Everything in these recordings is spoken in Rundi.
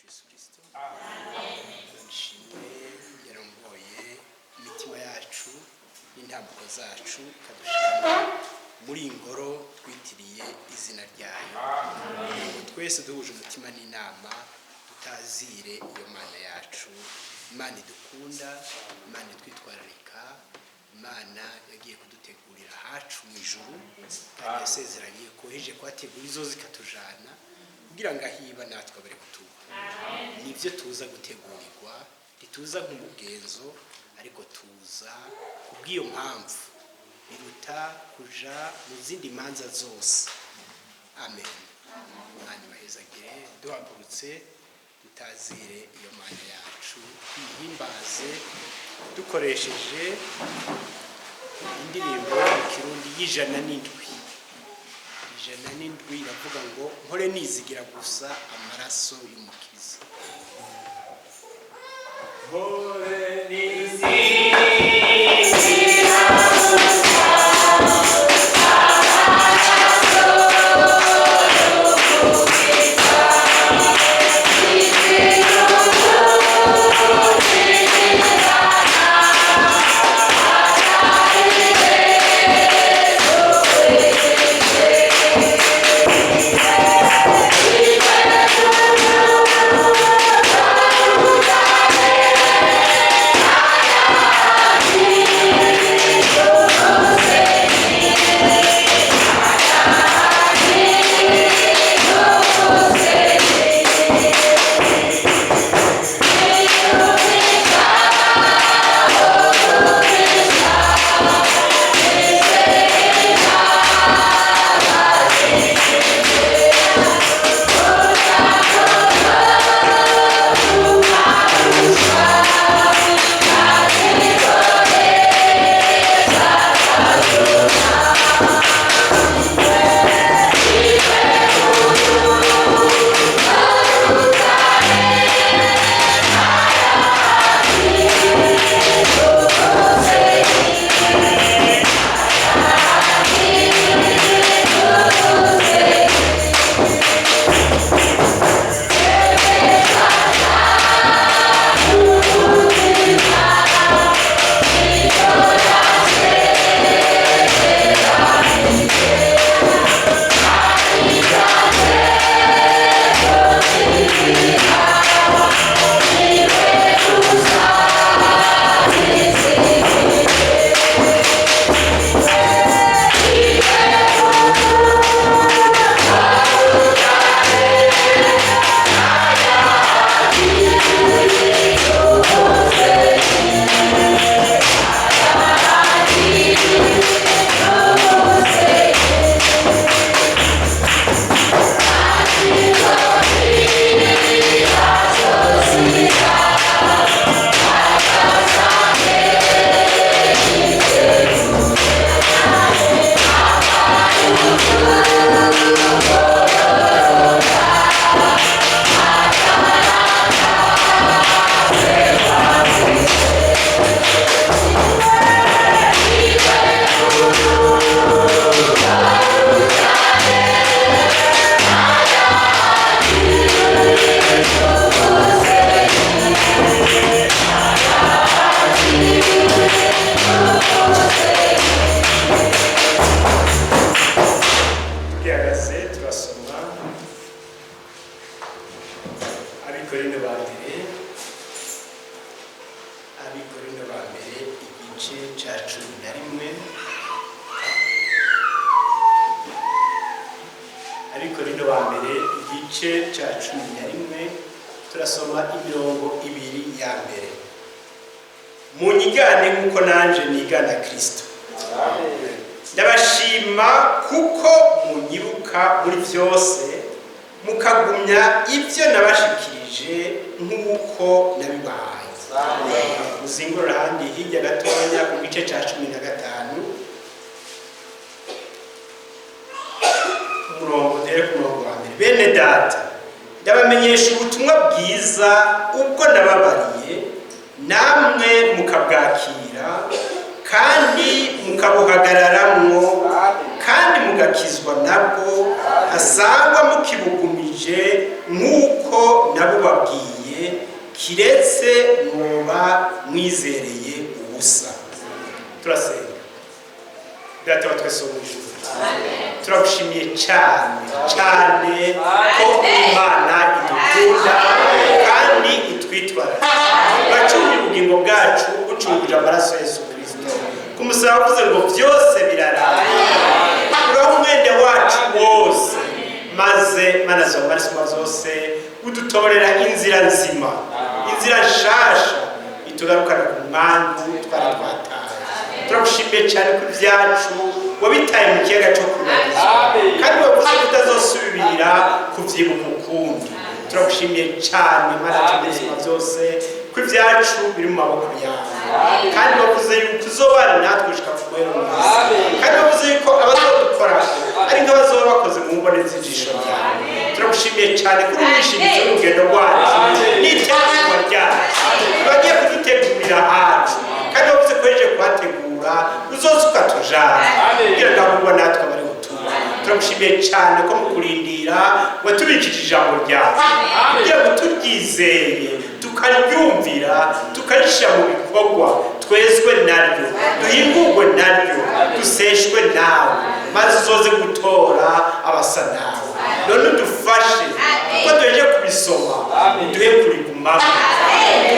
Ryacu Yesu Kirisito. Nshimwe yarongoye imitima yacu n'intambuko zacu, ikadushikana muri iyi ngoro twitiriye izina ryayo, kugira ngo twese duhuje umutima n'inama tutazire iyo Mana yacu, Imana idukunda, Imana itwitwararika, Imana yagiye kudutegurira hacu mu ijuru, kandi yasezeranye ko ije kuhategura izo zikatujana kugira ngo ahiba natwe abare kutuba. Nibyo tuza gutegurirwa, ntituza nk'umugenzo, ariko tuza kubw'iyo mpamvu biruta kuja mu zindi manza zose. Amen. Imana ibahezagire. Duhagurutse tutazire iyo Mana yacu, tuyihimbaze dukoresheje indirimbo mu Kirundi y'107. 107 iravuga ngo: "Mpore nizigira gusa amaraso y'Umukiza." Mpore nizigira. Tugihagaze turasoma Abikorino ba mbere, Abikorino ba mbere, igice cya 11. Abikorino ba mbere, igice cya 11, turasoma imirongo ibiri ya mbere. Munyigane nk'uko nanje nigana Kristo. Ndabashima kuko munyibuka muri byose, mukagumya ibyo nabashikirije nk'uko nabibahaye. Uzingurura ahandi hirya gatoya ku gice cya 15, umurongo, duhere ku murongo wa mbere. Bene Data, ndabamenyesha ubutumwa bwiza ubwo nababariye, namwe mukabwakira kandi mukabuhagararamwo kandi mugakizwa nabwo, hasangwa mukibugumije nk'uko nabubabwiye. Kiretse mwoba mwizereye ubusa. Turasenga. Data wa twese wo mu ijuru, turagushimiye cyane cyane ko Imana idukunda kandi itwitwararika. Wacunguye ubugingo bwacu ucunguje amaraso ya Yesu Kirisito ku musaraba. Wavuze ngo byose birarangiye, uraho umwenda wacu wose, maze Mana zombariswa zose, udutorera inzira nzima, inzira nshasha itugarukana ku mwandu twari twataye. Turagushimiye cyane ko ibyacu wabitaye mu kiyaga cyo kubarizwa, kandi wavuze ko utazosubira kubyibuka ukundi. Turagushimiye cyane, Mana tubuzima byose, ko ibyacu biri mu maboko yawe, kandi wavuze yuko uzobana natwe gushika ku muhero mwiza, kandi wavuze yuko abazodukora ari nk'abazoba bakoze mu mbone z'ijisho ryawe. Turagushimiye cyane kuri umwishingizi w'urugendo rwacu n'itegurwa ryacu. Bagiye kudutegurira hacu, kandi wavuze ko yeje kuhategura uzoza ukatujana kugira ngo ahubwo natwe abari butura. Turagushimiye cyane ko mu kurindira watubikije ijambo ryawe kugira ngo turyizeye, tukaryumvira, tukarishyira mu bikorwa, twezwe naryo, duhingurwe naryo, duseshwe nawe, maze uzoze gutora abasa nawe. None udufashe kuko duheje kubisoma, duhe kurigumamo,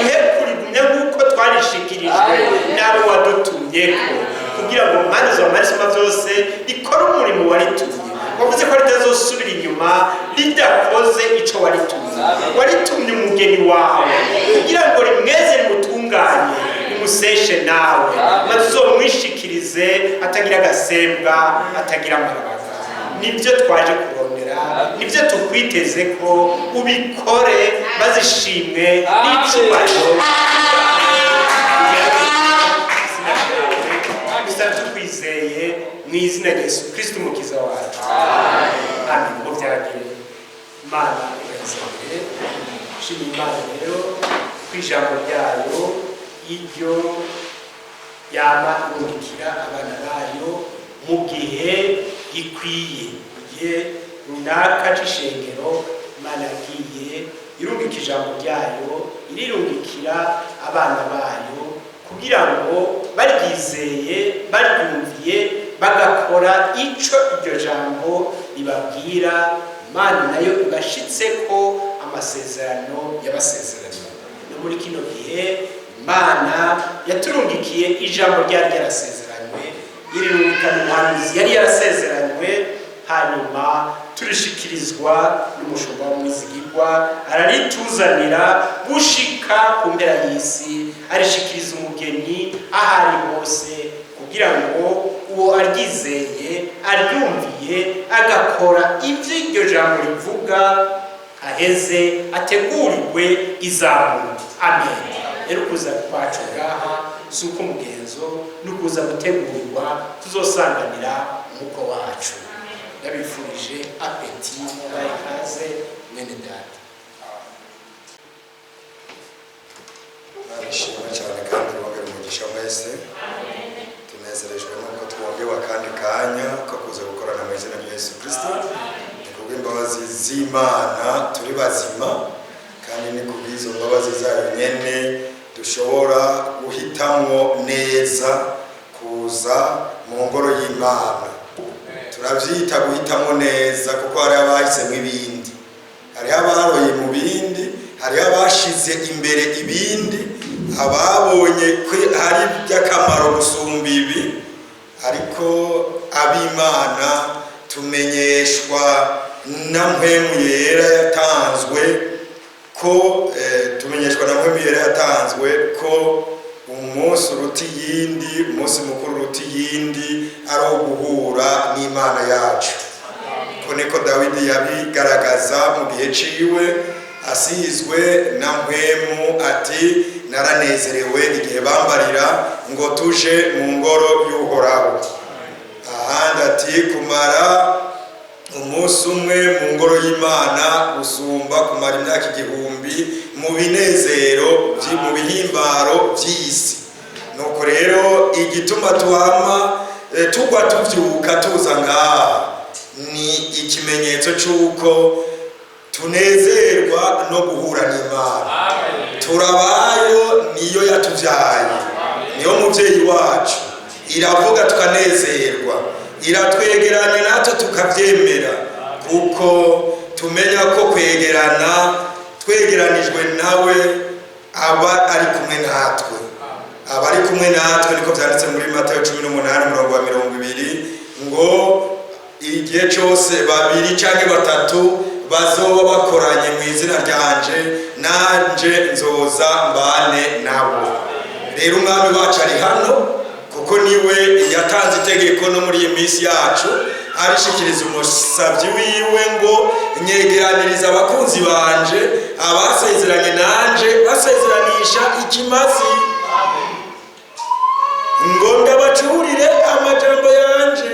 duhe kurigumya nk'uko twarishikirijwe n'abo wadutumyeko, kugira ngo Mana z'amarisoma byose rikore umurimo waritumye. Wavuze ko ritazosubira inyuma ridakoze ico waritumye. Waritumye umugeni wawe kugira ngo rimweze, rimutunganye, rimuseshe nawe, maze uzomwishikirize atagira agasembwa, atagira amarabaga. Nibyo twaje kurondera, nibyo tukwiteze ko ubikore, maze ishimwe n'icubahiro gusa tukwizeye mu izina rya Yesu Kristo Umukiza wacu, amen. Ngo byagire Imana ibahezagire. Shima Imana rero ku ijambo ryayo, iryo yama irungikira abana bayo mu gihe gikwiye. Mu gihe runaka c'ishengero, Imana yagiye irungika ijambo ryayo, irirungikira abana bayo kugira ngo baryizeye, baryumviye, bagakora ico iryo jambo ribabwira, Imana nayo ibashitse ko amasezerano y'abasezerano. No muri kino gihe Imana yaturungikiye ijambo ryari ryarasezeranywe, irirungikana umuhanuzi yari yarasezeranywe, hanyuma turishikirizwa n'umushumba w'umwizigirwa, ararituzanira gushika ku mpera y'isi, arishikiriza umugeni aho ari hose, kugira ngo uwo aryizeye, aryumviye, agakora ibyo iryo jambo rivuga, aheze ategurirwe izamuka. Amen. Rero kuza kwacu ngaha si uko umugenzo, ni ukuza gutegurwa tuzosanganira umuko wacu. Ndabifurije appétit. Baye ikaze, mwene data. Barishimwe cyane kandi bongera umugisha mwese. Tunezerejwe nuko twongewe akandi kanya ko kuza gukorana mu izina rya Yesu Kristo. Ni kubw'imbabazi z'Imana turi bazima, kandi ni kubw'izo mbabazi zayo nyene dushobora guhitamwo neza kuza mu ngoro y'Imana. Turavyita guhitamwo neza kuko hari abahisemo ibindi, hariho abaroye mu bindi, hariho abashize imbere ibindi, ababonye ko hari iby'akamaro gusumba ibi. Ariko ab'Imana tumenyeshwa na Mpwemu Yera yatanzwe ko tumenyeshwa na Mpwemu Yera yatanzwe ko umunsi uruta iyindi, umunsi mukuru uruta iyindi, ari uwo guhura n'Imana yacu. Ko niko Dawidi yabigaragaza mu gihe ciwe asizwe na Mpwemu, ati: "Naranezerewe igihe bambarira ngo tuje mu ngoro y'Uhoraho." Ahandi ati: "Kumara umunsi umwe mu ngoro y'Imana gusumba kumara imyaka 1000 mu binezero mu bihimbaro by'isi." Nuko rero igituma tuhama tugwa tuvyuka tuza ngaha ni ikimenyetso c'uko tunezerwa no guhura n'Imana. Turabayo, niyo yatubyaye, niyo mubyeyi wacu. Iravuga tukanezerwa, iratwegeranya natwe tukabyemera, kuko tumenya ko kwegerana twegeranijwe nawe aba ari kumwe natwe, aba ari kumwe natwe. Niko byanditse muri Matayo 18 umurongo wa 20 ngo igihe cyose babiri cyangwa batatu bazoba bakoranye mu izina ryanje, nanje nzoza mbane nabo. Rero umwami wacu ari hano, kuko niwe yatanze itegeko no muri iyi minsi yacu, arishikiriza umusabyi wiwe ngo nyegeraniriza abakunzi banje, abasezeranye nanje, basezeranisha ikimazi, ngo ndabacurire amajambo yanje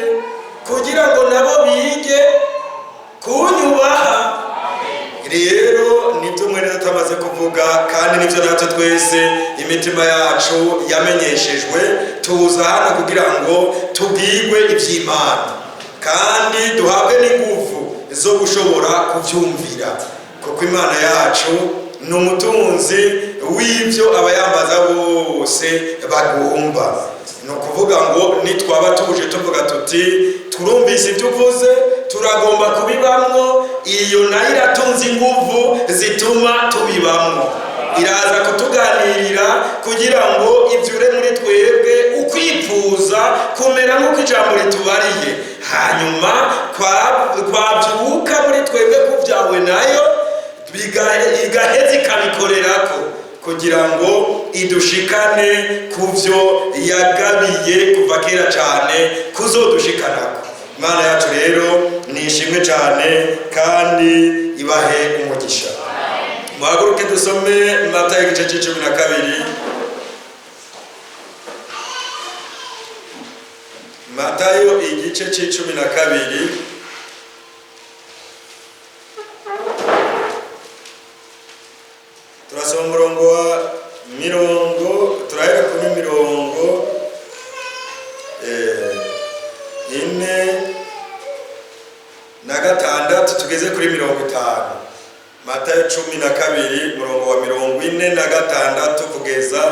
kugira ngo nabo bige kunyubaha. Rero nibyo mwene tutamaze kuvuga, kandi nibyo natwe twese imitima yacu yamenyeshejwe. Tuza hano kugira ngo tubwirwe iby'Imana kandi duhabwe n'ingufu zo gushobora kubyumvira, kuko Imana yacu ni umutunzi w'ibyo abayambaza bose bagomba. Ni ukuvuga ngo nitwaba tuje tuvuga tuti turumvise ibyo uvuze, turagomba kubibamwo, iyo nayo iratunze ingufu zituma tubibamwo. Iraza kutuganirira kugira ngo ibyure muri twebwe ukwifuza kumera nk'uko ijambo ritubariye, hanyuma kwabyuka muri twebwe kubyawe nayo igaheza ikabikorerako kugira ngo idushikane ku byo yagabiye kuva kera cyane kuzodushikanako. Imana yacu rero ni ishimwe cyane kandi ibahe umugisha. Muhaguruke dusome Matayo igice 12. Matayo igice 12. Turasoma umurongo wa mirongo, turahera kuri 46 tugeze kuri 50. Matayo 12 umurongo wa 46 kugeza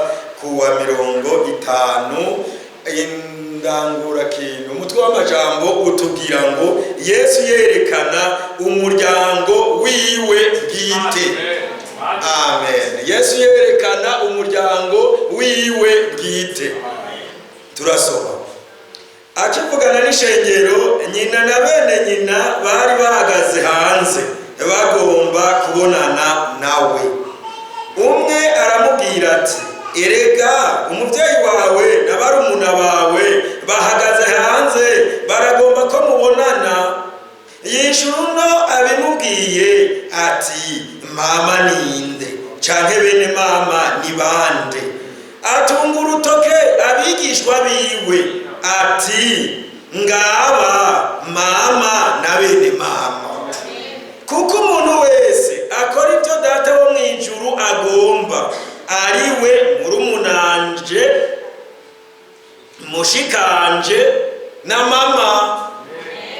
ku wa 50. Indangurakintu, umutwe w'amajambo utubwira ngo Yesu yerekana umuryango wiwe bwite. Amen. Yesu yerekana umuryango wiwe bwite. Turasoma. Akivugana n'ishengero, nyina na bene nyina bari bahagaze hanze bagomba kubonana nawe. Umwe aramubwira ati erega umubyeyi wawe na barumuna bawe bahagaze hanze baragomba ko mubonana. Yishura uno abimubwiye ati mama ninde canke bene mama ni bande? Atunga urutoke abigishwa biwe ati ngaba mama na bene mama. Kuko umuntu wese akora ibyo data wo mu ijuru agomba, ariwe murumunanje, mushikanje na mama.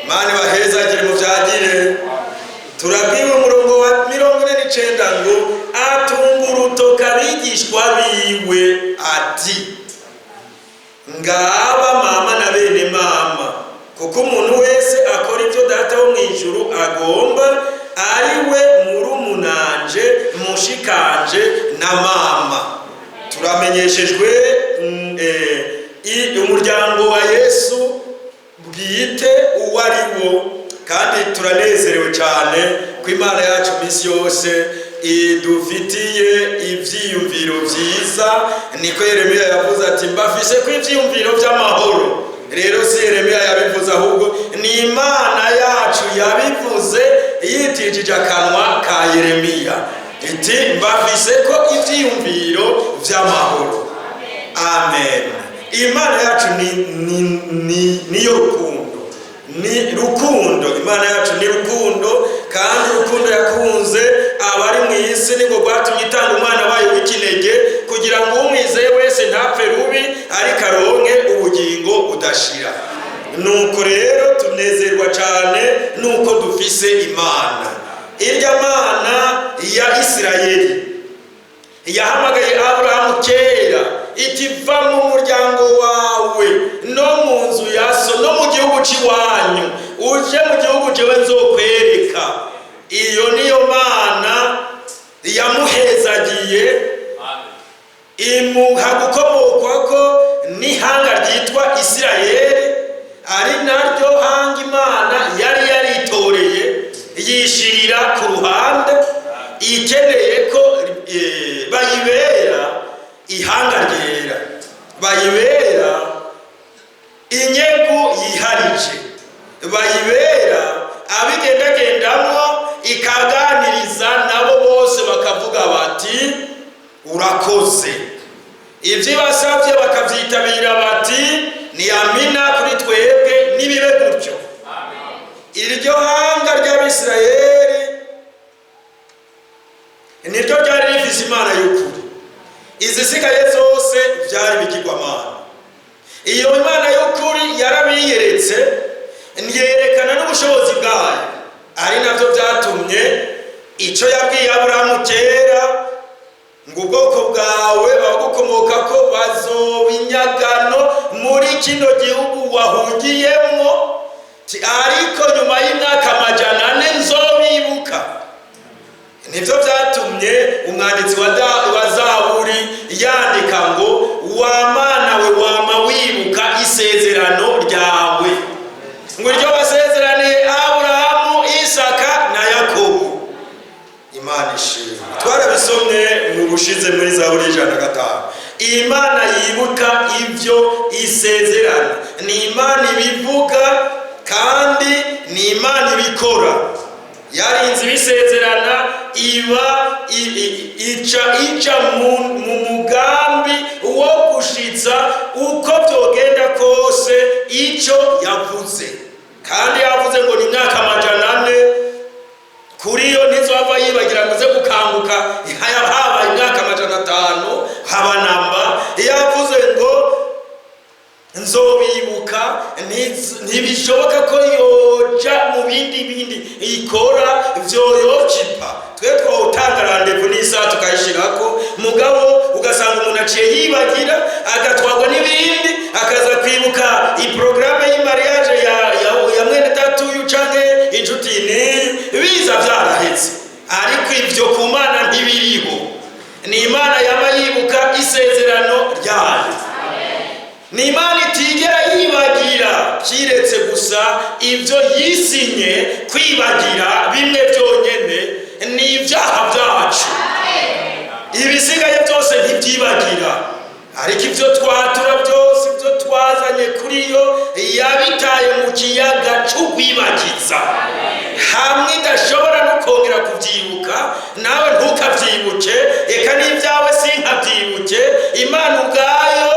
Mani bahezagire muvyagire. Turabwiwe umurongo wa 49 ngo atunga urutoke abigishwa biwe ati ngaba mama na bene mama. Kuko umuntu wese akora ibyo data wo mu ijuru agomba, ariwe murumunanje, mushikanje na mama. Turamenyeshejwe umuryango wa Yesu bwite uwo ari wo, kandi turanezerewe cyane ko Imana yacu iminsi yose idufitiye ivyiyumviro vyiza. Niko Yeremiya yavuze ati mbafise ko ivyiyumviro vy'amahoro. Rero si Yeremiya yabivuze, ahubwo ni Imana yacu yabivuze yitijije akanwa ka Yeremiya iti mbafise ko ivyiyumviro vy'amahoro. Amen. Imana yacu niyo rukundo, ni rukundo. Imana yacu ni rukundo, kandi urukundo yakunze abari mu isi niko rwatumye itanga umwana wayo w'ikinege kugira ngo umwizeye wese ntapfe rubi ariko aronke ubugingo budashira. Nuko rero tunezerwa cyane nuko dufise Imana, irya Mana ya Isirayeli, Yahamagaye Aburahamu kera iti: "Va mu muryango wawe no mu nzu ya so no mu gihugu cy'iwanyu, uje mu gihugu jewe nzokwereka." Iyo niyo Mana yamuhezagiye, imuha gukomokwa ko n'ihanga ryitwa Isirayeli, ari naryo hanga Imana yari yaritoreye, yishirira ku ruhande, ikeneye ko bayibera ihanga ryera, bayibera inyegu yiharije, bayibera abigendagendamwo, ikaganiriza nabo bose bakavuga bati: "Urakoze." Ibyo ibasabye bakabyitabira bati: "Ni amina kuri twebwe, nibibe gutyo." Iryo hanga ry'Abisirayeli niryo ryari rifise Imana y'ukuri, izisigaye zose byari ibigirwamana. Iyo Imana y'ukuri yarabiyeretse, yerekana n'ubushobozi bwayo, ari nabyo byatumye icyo yabwiye Aburahamu kera ngo: "Ubwoko bwawe abagukomoka ko bazoba inyagano muri kino gihugu wahungiyemwo, ariko nyuma y'imyaka 400 nzobibuka." Nibyo byatumye umwanditsi wa Zaburi yandika ngo: "Wa Mana we, wama wibuka isezerano ryawe, ngo iryo wasezeraniye Aburahamu, Isaka na Yakobo." Imana ishimwe. Twarabisomye mu bushize muri Zaburi 105. Imana yibuka ibyo isezerana, ni Imana ibivuga kandi ni Imana ibikora. Yarinze ibisezerana, iba ica ija mu mugambi wo gushitsa uko byogenda kose icyo yavuze. Kandi yavuze ngo ni imyaka 400, kuri yo ntizova yibagira ngo uze gukanguka habaye imyaka 500 haba namba. Yavuze ngo nzobibuka, ntibishoboka ko yoja mu bindi ikora vyoyocipa. Twe twotanga rendez-vous n'isaha tukayishirako, mugabo ugasanga umuntu aciye yibagira, agatwarwa n'ibindi, akaza kwibuka iporogaramu y'imariage ya mwene datuyu canke inshuti niyi, biza vyarahetse. Ariko ivyo ku Mana ntibiriho. Ni Imana yama yibuka isezerano ryayo, ni Imana itigera yibagira, kiretse gusa ibyo yisinye kwibagira bimwe byonyine, ni ibyaha byacu. Ibisigaye byose ntibyibagira, ariko ibyo twatura byose, ibyo twazanye kuri yo, yabitaye mu kiyaga cy'ukwibagiza, hamwe idashobora no kongera kubyibuka. Nawe ntukabyibuke, reka n'ibyawe sinkabyibuke. Imana ubwayo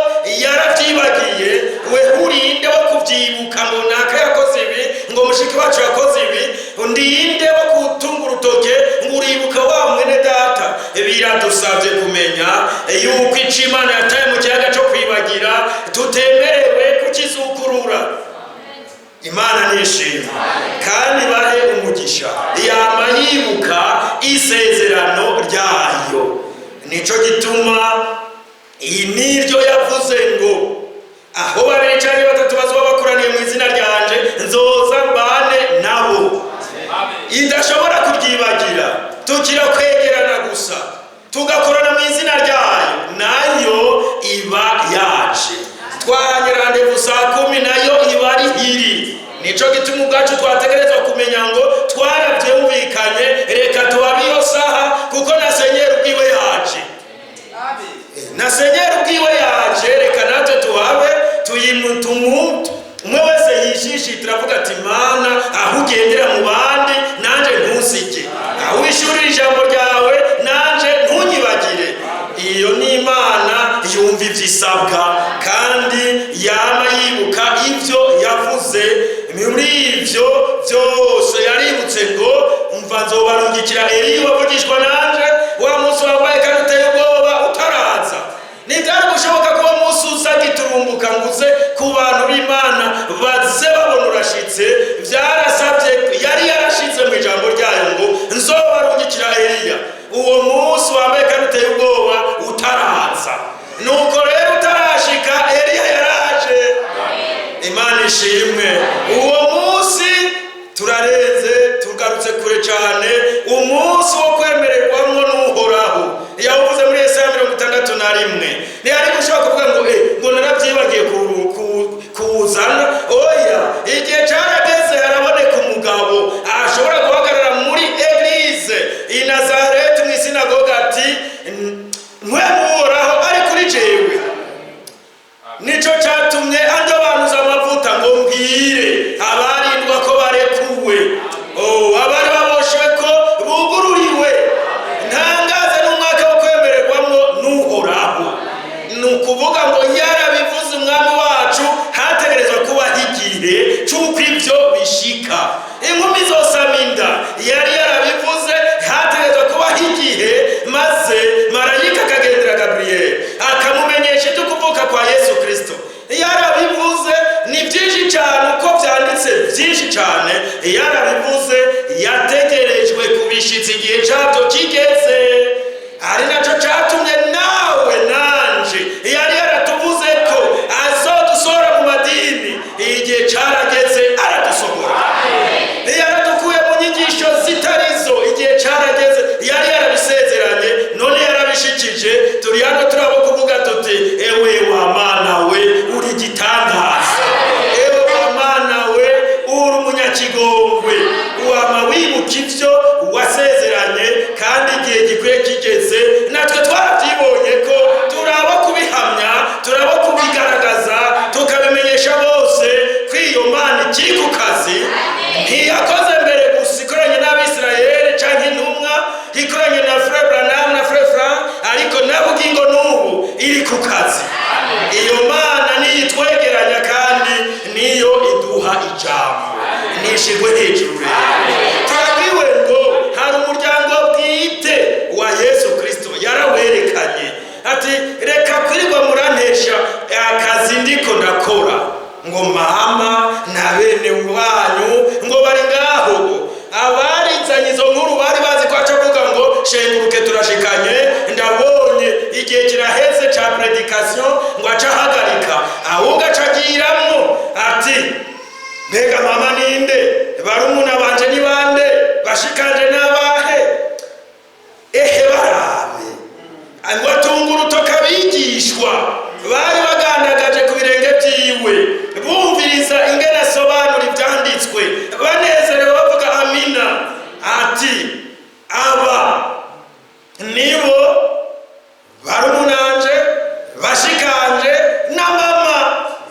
yarabyibagiye. We urinde wo kubyibuka ngo naka yakoze ibi, ngo mushiki wacu yakoze ibi? Ndinde wo kutunga urutoke ngo uribuka wa mwene data? Biradusabye kumenya yuko ico Imana yataye mu kiyaga cyo kwibagira tutemerewe kukizukurura. Imana nishima kandi bahe umugisha. Yama yibuka isezerano ryayo. Nico gituma iyi niryo yavuze ngo: "Aho babiri cyangwa batatu bazoba bakoraniye mu izina ryanje, nzoza mbane nabo." Idashobora kuryibagira. Tukira kwegerana gusa, tugakorana mu izina ryayo, nayo iba yaje. Twahanye rendez-vous saa 10, nayo iba ari iri. Nico gituma ubwacu twategerezwa kumenya ngo twarabyumvikanye, reka tubabe iyo saha, kuko na Senyeri ubwiwe yaje, na Senyeri ubwiwe yaje. Reka natwe tuhabe, tuyimutumu, umwe wese yishishi. Turavuga ati: "Mana, aho ugendera mu bandi nanje ntusige, aho wishurira ijambo ryawe nanje ntunyibagire." Iyo ni Imana yumva ibyo isabwa kandi yama yibuka ibyo yavuze. Muri ibyo byose yaributse ngo: "Umva, nzobarungikira Eliya wavugishwa nanje." Wa munsi wambaye kandi uteye ubwoba utaraza, ntibyari gushoboka ko uwo munsi uza giturumbuka ngo uze ku bantu b'Imana baze babona urashitse. Byarasabye, yari yarashize mu ijambo ryayo ngo: "Nzobarungikira Eliya." Uwo munsi wambaye kandi uteye ubwoba. Imana ishimwe. Uwo munsi turarenze, tugarutse kure cyane, umunsi wo kwemererwamwo n'Uhoraho. Yawuvuze muri Yesaya 61. Ntiyari gushobora kuvuga ngo ngo narabyibagiye kuwuzana. Oya, igihe carageze haraboneka umugabo ashobora guhagarara muri église i Nazareti mu isinagoga ati: "Mpwemu Uhoraho ari kuri jewe, nico catumye andobanuza amavuta ngo mbwire abarindwa ko barekuwe, oh, abari baboshwe ko bugururiwe, ntangaze n'umwaka wo kwemererwamwo n'Uhoraho." Ni ukuvuga ngo yarabivuze Umwami wacu, hategerezwa kubaho igihe c'uko ivyo bishika. Inkumi zosama inda, yari yarabivuze, hategerezwa kubaho igihe maze marayika akagendera Gaburiyeli akamumenyesha ibyo kuvuka kwa Yesu Kristo. Yarabivuze, ni byinshi cyane uko byanditse, byinshi cyane. Yarabivuze, yategerejwe kubishitsa igihe cyabyo kigeze, ari nacyo cyatumye nawe nanje yari yaratuvuze ko azodusohora mu madini. Igihe cyarageze aradusohora. Yaradukuye mu nyigisho zitarizo, igihe cyarageze. Yari yarabisezeranye, none yarabishikije. Turi hano turabo kuvuga tuti: "Ewe wa Mana we, uri igitangaza! Ewe wa Mana we, uri umunyakigongwe, wama wibuka ibyo wasezeranye, kandi igihe gikwiye kigeze natwe twarabyibonye ko turaba kubihamya, turaba kubigaragaza, tukabimenyesha bose ko iyo Mana ikiri ku kazi." Ntiyakoze mbere gusa ikoranye n'Abisirayeli cyangwa intumwa, ikoranye na Frère Branham na Frère Frank, ariko na bugingo n'ubu iri ku kazi. Iyo Mana niyo itwegeranya kandi niyo iduha ijambo. Nishirwe hejuru. Rero turabwiwe ngo hari umuryango bwite wa Yesu Kristo yarawerekanye, ati: "Reka kwirirwa murantesha akazi ndiko ndakora," ngo mama na bene wanyu ngo bari ngaho. Abarizanye izo nkuru bari bazi ko aca avuga ngo: "Shenguruke, turashikanye, ndabonye igihe kiraheze ca prédication," ngo aca ahagarika. Ahubwo aca agiramwo ati: "Mbega mama ninde? Barumuna banje ni bande? Bashikanje n'abahe? Ehe, barabe." Ngo atunga urutoka abigishwa bari bagandagaje ku birenge byiwe, bumviriza ingene asobanura ibyanditswe, banezerewe, bavuga amina, ati: "Aba nibo barumunanje, bashikanje na mama,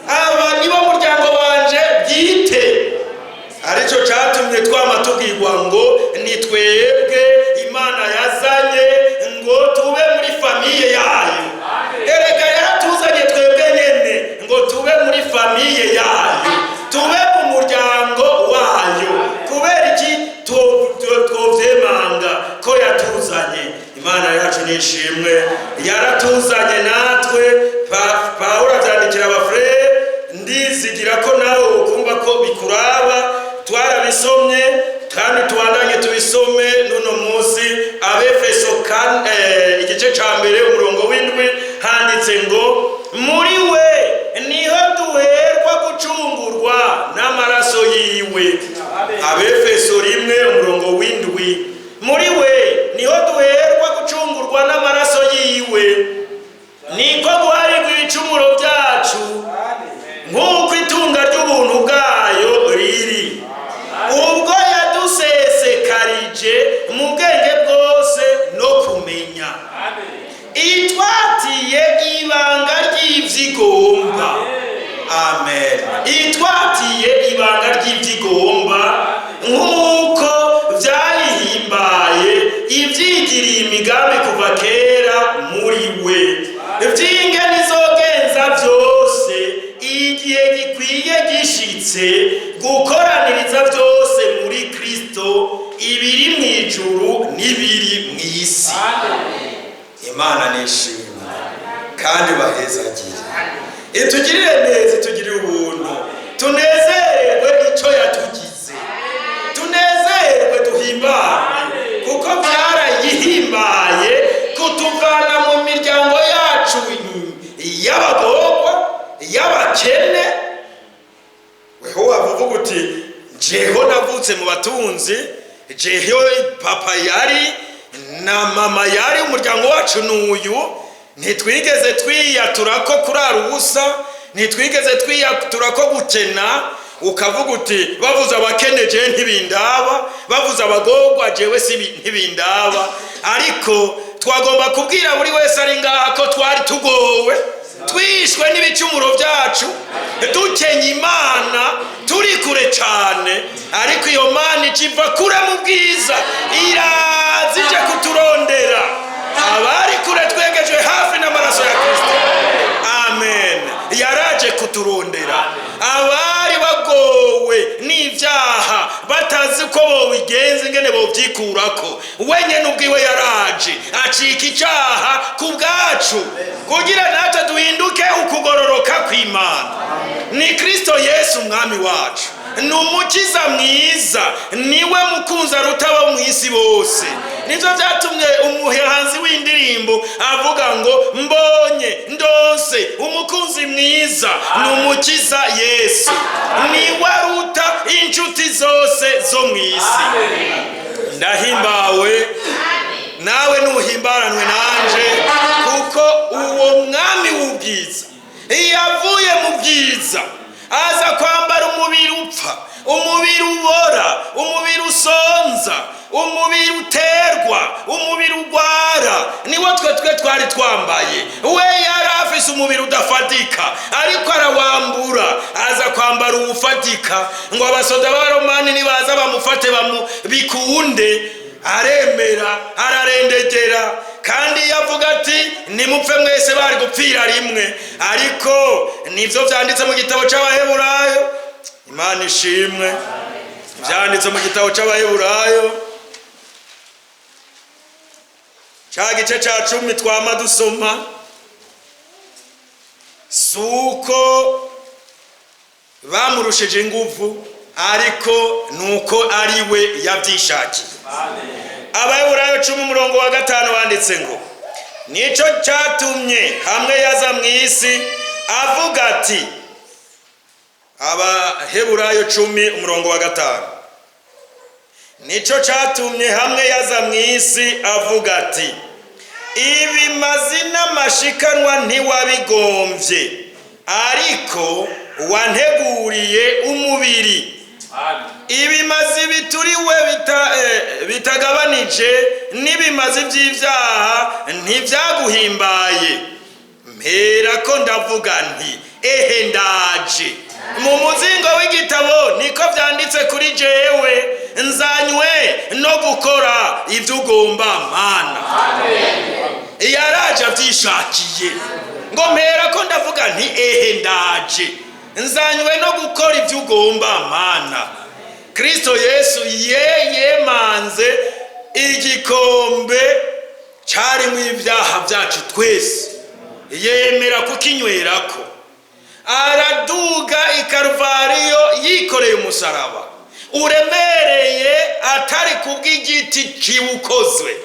aba nibo muryango wanje bwite." Aricyo cyatumye twama tubwirwa ngo ni twebwe Imana yazanye ngo tube muri famille yayo. Erega yaratuzanye twebwe nyene ngo tube muri famille yayo, tube mu muryango wayo. Kubera iki twovyemanga ko yatuzanye? Imana yacu nishimwe, yaratuzanye natwe. Pawulo avyandikira abafurere, ndizigira ko nawe ukumva ko bikuraba. Twarabisomye kandi tubandanye tubisome n'uno munsi. Abefeso igice ca mbere, umurongo w'indwi, handitse ngo: "Muri we niho duherwa gucungurwa n'amaraso yiwe." Abefeso 1, umurongo w'indwi: "Muri we niho duherwa gucungurwa n'amaraso yiwe, niko guharirwa ibicumuro byacu, nk'uko itunga ry'ubuntu bwayo riri, ubwo yadusesekarije mu bwenge bwose no kumenya, itwatiye ibanga ry'ivyigomba." Amen. Itwatiye ibanga ry'ivyigomba nk'uko vyayihimbaye, ivyigiriye imigambi kuva kera muri we, vy'ingene izogenza vyose igihe gikwiye gishitse, gukoraniriza byose muri Kristo, ibiri mu ijuru n'ibiri mu isi. Imana nishimwe kandi bahezagire, itugirire neza, itugirire ubuntu, tunezererwe icyo yatugize, tunezerwe, duhimbarwe, kuko byarayihimbaye kutuvana mu miryango yacu y'abagorwa, y'abakene. Ukavuga uti jeho navutse mu batunzi, jeho papa yari na mama yari, umuryango wacu n'uyu, ntitwigeze twiyatura ko kurara ubusa, ntitwigeze twiyatura ko gukena. Ukavuga uti bavuze abakene jewe ntibindaba, bavuze abagorwa jewe si ntibindaba. Ariko twagomba kubwira buri wese ari ngaha ko twari tugowe, twishwe n'ibicumuro byacu, dukenye Imana, turi kure cyane. Ariko iyo Mana ikiva kure mu bwiza, iraza ije kuturondera. Abari kure twegejwe hafi n'amaraso ya Kristo. Amen. Yaraje kuturondera. Abari bagowe n'ibyaha, batazi ko bobigenza, ingene bovyikurako, wenyene ubwiwe yaraje acika icyaha ku bwacu, kugira natwe duhinduke ukugororoka kw'Imana. Ni Kristo Yesu Umwami wacu, ni Umukiza mwiza, niwe mukunzi aruta abo mu isi bose. Nibyo byatumye umuhanzi w'indirimbo avuga ngo mbonye ndose umukunzi mwiza, ni Umukiza Yesu, niwe aruta inshuti zose zo mu isi. Ndahimbawe, nawe nuhimbaranwe nanje, kuko uwo Mwami w'ubwiza yavuye mu bwiza aza kwambara umubiri upfa, umubiri ubora, umubiri usonza, umubiri uterwa, umubiri ugwara. Niwo twe twari twambaye. We yari afise umubiri udafatika, ariko arawambura aza kwambara uwufatika, ngo abasoda b'Abaromani nibaza bamufate bikunde. Aremera, ararendegera. Kandi iyo avuga ati nimupfe mwese, bari gupfira rimwe. Ariko nivyo vyanditse mu gitabo c'Abaheburayo. Imana ishimwe. Vyanditse mu gitabo c'Abaheburayo, ca gice ca 10 twama dusoma. Suko bamurushije inguvu, ariko nuko ari we yavyishakiye. Abaheburayo 10 umurongo wa 5 wanditse ngo nico cyatumye hamwe yaza mu isi avuga ati, Abaheburayo 10 umurongo wa 5, nico cyatumye hamwe yaza mu isi avuga ati ibimazi n'amashikanwa ntiwabigombye, ariko wanteguriye umubiri. Ibimazi bituriwe bitagabanije n'ibimazi by'ibyaha ntibyaguhimbaye. Mpera ko ndavuga nti ehe ndaje, mu muzingo w'igitabo niko vyanditse kuri jewe, nzanywe no gukora ibyo ugomba, Mana. Yaraje avyishakiye, ngo mpera ko ndavuga nti ehe ndaje, nzanywe no gukora ibyo ugomba, Mana. Kristo Yesu yemanze igikombe cyarimo ibyaha byacu twese, yemera kukinywerako, araduga i Karuvariyo yikoreye umusaraba uremereye, atari kubw'igiti kiwukozwe,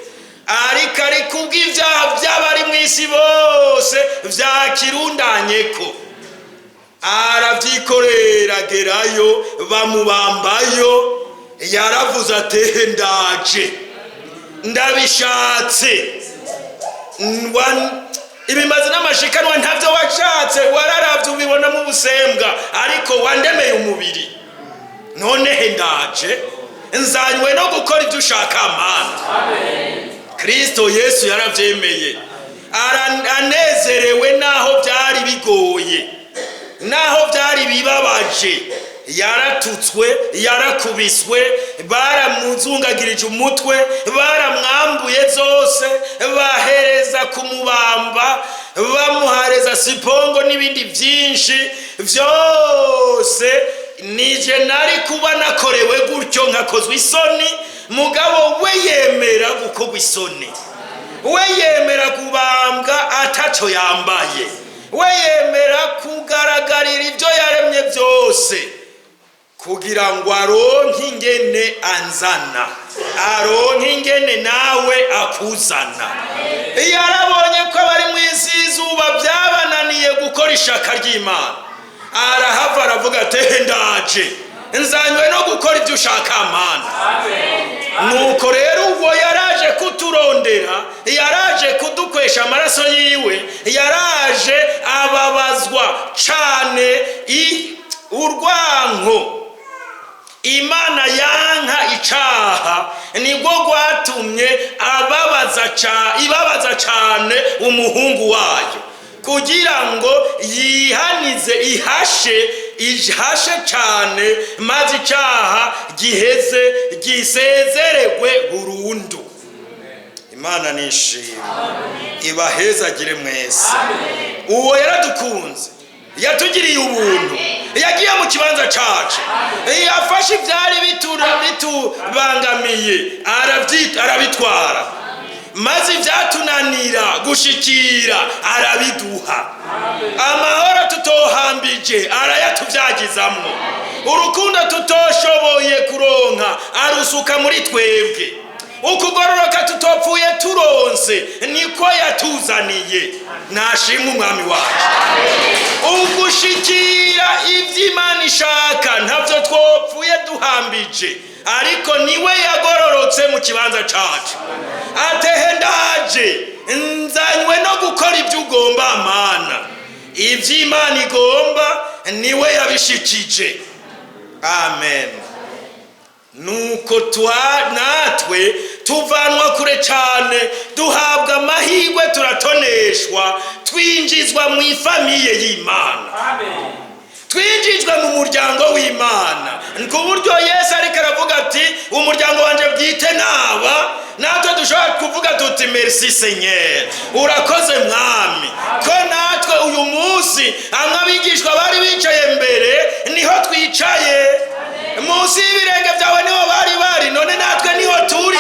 ariko ari kubw'ibyaha by'abari mu isi bose vyakirundanyeko. Aravyikorera gerayo, bamubambayo. Yaravuze ati ndaje, ndabishatse. Ibimazi n'amashikanwa ntavyo washatse, wararavye ubibonamo ubusembwa, ariko wandemeye umubiri. Nonehe ndaje, nzanywe no gukora ibyo ushaka, Mana. Kristo Yesu yaravyemeye, anezerewe, naho byari bigoye, naho byari bibabaje. Yaratutswe, yarakubiswe, baramuzungagirije umutwe, baramwambuye zose, bahereza kumubamba, bamuhareza sipongo n'ibindi byinshi byose. Nije nari kuba nakorewe gutyo, nkakozwa isoni, mugabo we yemera gukorwa isoni, we yemera kubambwa ataco yambaye, we yemera kugaragarira ibyo yaremye byose, kugira ngo aronke ingene anzana, aronke ingene nawe akuzana. Yarabonye ko abari mu isi y'izuba byabananiye gukora ishaka ry'Imana, arahava aravuga ati ndaje, Nzanywe no gukora ibyo ushaka, Mana. Nuko rero ubwo yaraje kuturondera, yaraje kudukwesha amaraso yiwe, yaraje ababazwa cane urwanko Imana yanka icaha, nibwo rwatumye ababaza ibabaza cane umuhungu wayo, kugira ngo yihanize, ihashe, ihashe cane, maze icaha giheze, gisezeregwe burundu. Imana nishimwe, ibahezagire mwese. Uwo yaradukunze, yatugiriye ubuntu, yagiye mu kibanza cacu, yafashe ivyari bitubangamiye arabitwara, maze ivyatunanira gushikira arabiduha. Amahoro tutohambije arayatuvyagizamwo, urukundo tutoshoboye kuronka arusuka muri twebwe, ukugororoka tutopfuye turonse niko yatuzaniye. Nashimwe Umwami wacu. Ugushikira ivy'Imana ishaka ntavyo twopfuye duhambije, ariko niwe yagororotse mu kibanza cacu. Atehe ndaje, nzanywe no gukora ibyo ugomba, Mana. Ivy'Imana igomba niwe yabishikije. Amen. Nuko natwe tuvanwa kure cane, duhabwa amahirwe, turatoneshwa, twinjizwa mu ifamiye y'Imana, twinjijwe mu muryango w'Imana, ku buryo Yesu ariko aravuga ati: "Umuryango wanje bwite naba." Natwe dushobora kuvuga tuti: "Merci Seigneur, urakoze Mwami, ko natwe uyu munsi amwe abigishwa bari bicaye mbere niho twicaye, munsi y'ibirenge byawe niho bari bari, none natwe niho turi."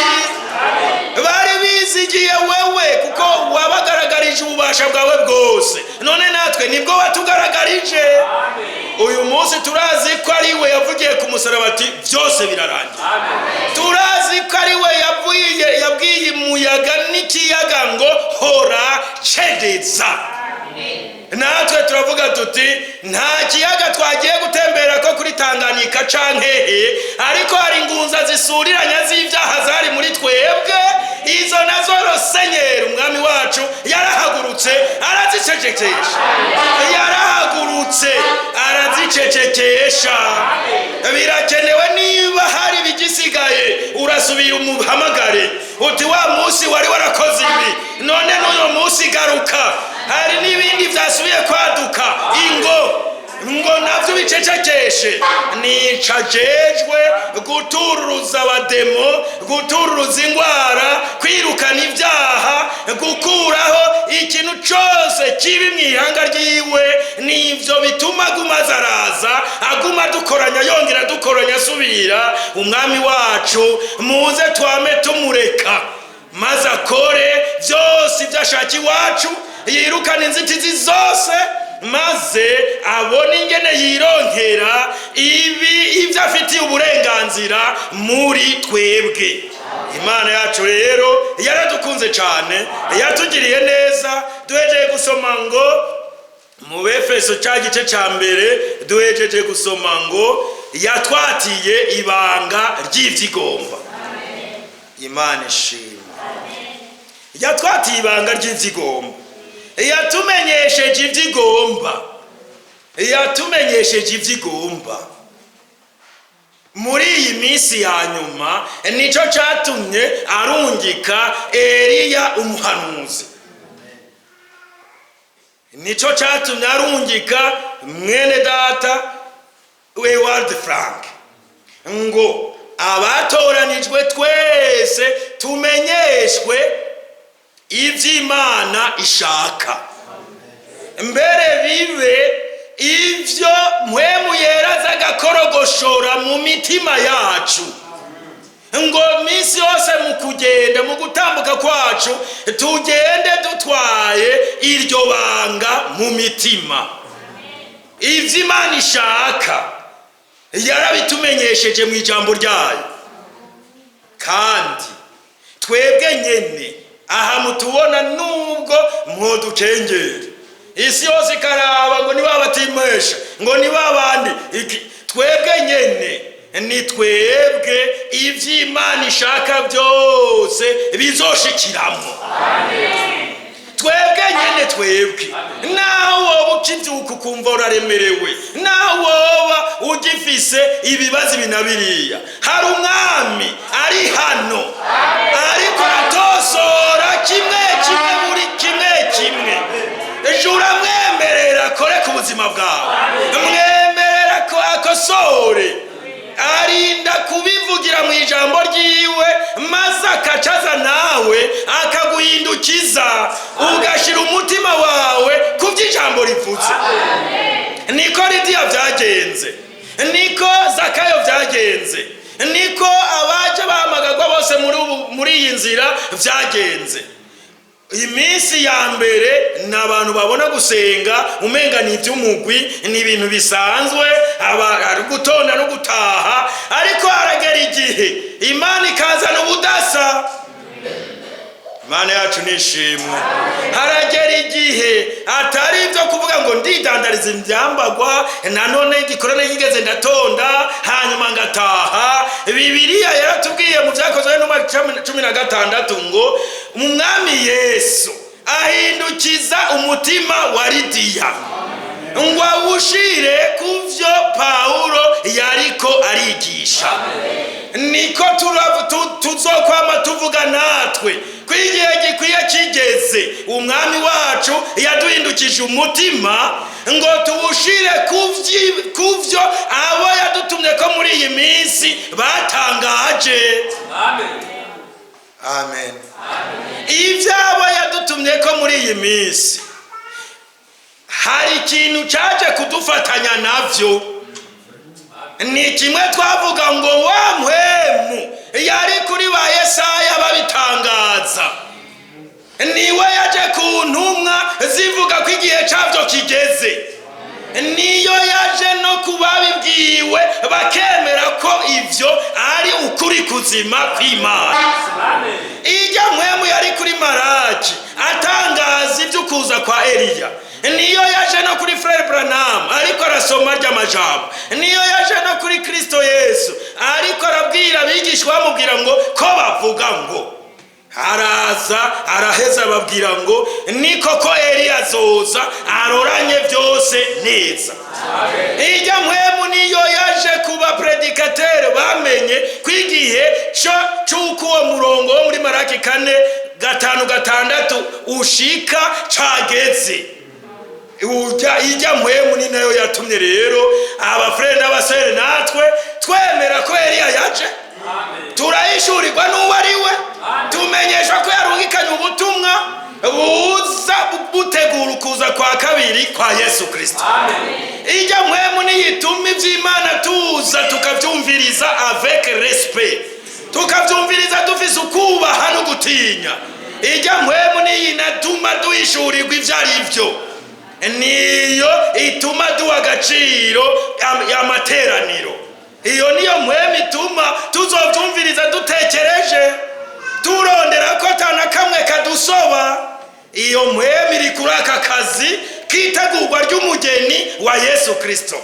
Bari bizigiye wewe kuko wabagaragarije ububasha bwawe bwose, none natwe nibwo watugaragarije uyu munsi. Turazi ko ari we yavugiye ku musaraba ati: "Byose birarangiye." Turazi ko ari we yabwiye umuyaga n'ikiyaga ngo: "Hora, cedeza." Natwe turavuga tuti: nta kiyaga twagiye gutembera ko kuri Tanganyika canke he, ariko hari ingunza zisuriranya z'ibyaha zari muri twebwe. Izo nazo Rosenyeri Umwami wacu yarahagurutse arazicecekesha, yarahagurutse arazicecekesha. Birakenewe, niba hari ibigisigaye urasubira umuhamagare uti: "Wa munsi wari warakoze ibi, none n'uyu munsi garuka." Hari n'ibindi byasubiye kwaduka, ingo ngo navyo bicecekeshe. Nica jejwe gutururuza abademo, gutururuza ingwara, kwirukana ibyaha, gukuraho ikintu cose kibi mu ihanga ryiwe. Nivyo bituma aguma azaraza, aguma adukoranya, yongera adukoranya, asubira. Umwami wacu muze twame tumureka, maze akore byose ibyo ashaka iwacu, yirukana inzitizi zose, maze abone ingene yironkera ibi ibyo afitiye uburenganzira muri twebwe. Imana yacu rero yaradukunze cyane, yatugiriye neza. Duhejeje gusoma ngo mu Befeso cya gice cya mbere, duhejeje gusoma ngo yatwatiye ibanga ry'ivyigomba. Imana ishimwe, yatwatiye ibanga ry'ivyigomba, yatumenyesheje ivyigomba, yatumenyesheje ivyigomba muri iyi minsi ya nyuma. Nico catumye arungika Eliya umuhanuzi, nico catumye arungika mwene data Ewald Frank, ngo abatoranijwe twese tumenyeshwe ivy'Imana ishaka, mbere bibe ivyo Mpwemu Yera agakorogoshora mu mitima yacu, ngo minsi yose mu kugenda, mu gutambuka kwacu, tugende dutwaye iryo banga mu mitima. Ivyo Imana ishaka yarabitumenyesheje mu ijambo ryayo, kandi twebwe nyene aha mutubona, nubwo mwoducengera, isi yose ikaraba ngo niba batimesha, ngo niba abandi. Twebwe nyene ni twebwe ivy'Imana ishaka byose bizoshikiramo. Twebwe nyene, twebwe, naho woba ukivyuka ukumva uraremerewe, naho woba ugifise ibibazo ibi na biriya, hari umwami ari hano ariko aratosora kimwe kimwe, buri kimwe kimwe. Ejo uramwemerera akore ku buzima bwawe, mwemerera ko akosore. Arinda kubivugira mu ijambo ryiwe, maze akacaza nawe akaguhindukiza, ugashyira umutima wawe ku by'ijambo rivuze. Niko Lidiya byagenze, niko Zakayo byagenze, niko abaje bahamagagwa bose muri iyi nzira byagenze. Iminsi ya mbere ni abantu babona gusenga umenga ni iby'umugwi, ni ibintu bisanzwe, aba ari gutonda no gutaha. Ariko haragera igihe Imana ikazana ubudasa. Imana yacu nishimwe. Haragera igihe atari ibyo kuvuga ngo ndidandariza ibyambagwa, nanone igikorane kigeze ndatonda hanyuma ngataha. Bibiliya yaratubwiye mu Byakozwe n'Intumwa 16 ngo umwami Yesu ahindukiza umutima wa Lidiya ngo awushire ku byo Pawulo yariko arigisha. Niko tuzokwama tuvuga natwe ko igihe gikwiye kigeze, umwami wacu yaduhindukije umutima ngo tuwushire ku byo abo yadutumye ko muri iyi minsi batangaje. Amen. Ibyabo yadutumye ko muri iyi minsi hari ikintu cyaje kudufatanya navyo, ni kimwe twavuga ngo wa mpwemu yari kuri ba Yesaya babitangaza, niwe yaje ku ntumwa zivuga ko igihe cyabyo kigeze, niyo yaje no ku babibwiwe bakemera ko ivyo ari ukuri kuzima kw'Imana. Ijya mpwemu yari kuri Maraki atangaza iby'ukuza kwa Eliya, niyo yaje no kuri Frère Branham ariko arasoma ry'amajambo, niyo yaje no kuri Kristo Yesu ariko arabwira abigishwa bamubwira ngo ko bavuga ngo araza, araheza ababwira ngo ni koko Eliya azoza aroranye byose neza. Ijya mpwemu niyo yaje kuba predikatere bamenye ko igihe c'uko uwo murongo wo muri Maraki 4:5-6 ushika cageze. Ijya mpwemu ni nayo yatumye rero abafurere n'abasere natwe twemera ko Eliya yaje, turahishurirwa n'uwo ari we, tumenyeshwa ko yarungikanye ubutumwa buza butegura ukuza kwa kabiri kwa Yesu Kristo. Ijya mpwemu niyituma iby'Imana tuza tukabyumviriza avec respect, tukabyumviriza dufise ukubaha no gutinya. Ijya mpwemu niyinatuma duhishurirwa ibyo ari byo, niyo ituma duha agaciro amateraniro. Iyo niyo mpwemu ituma tuzobyumviriza dutekereje, turondera ko atana kamwe kadusoba. Iyo mpwemu iri kuri aka kazi k'itegurwa ry'umugeni wa Yesu Kristo,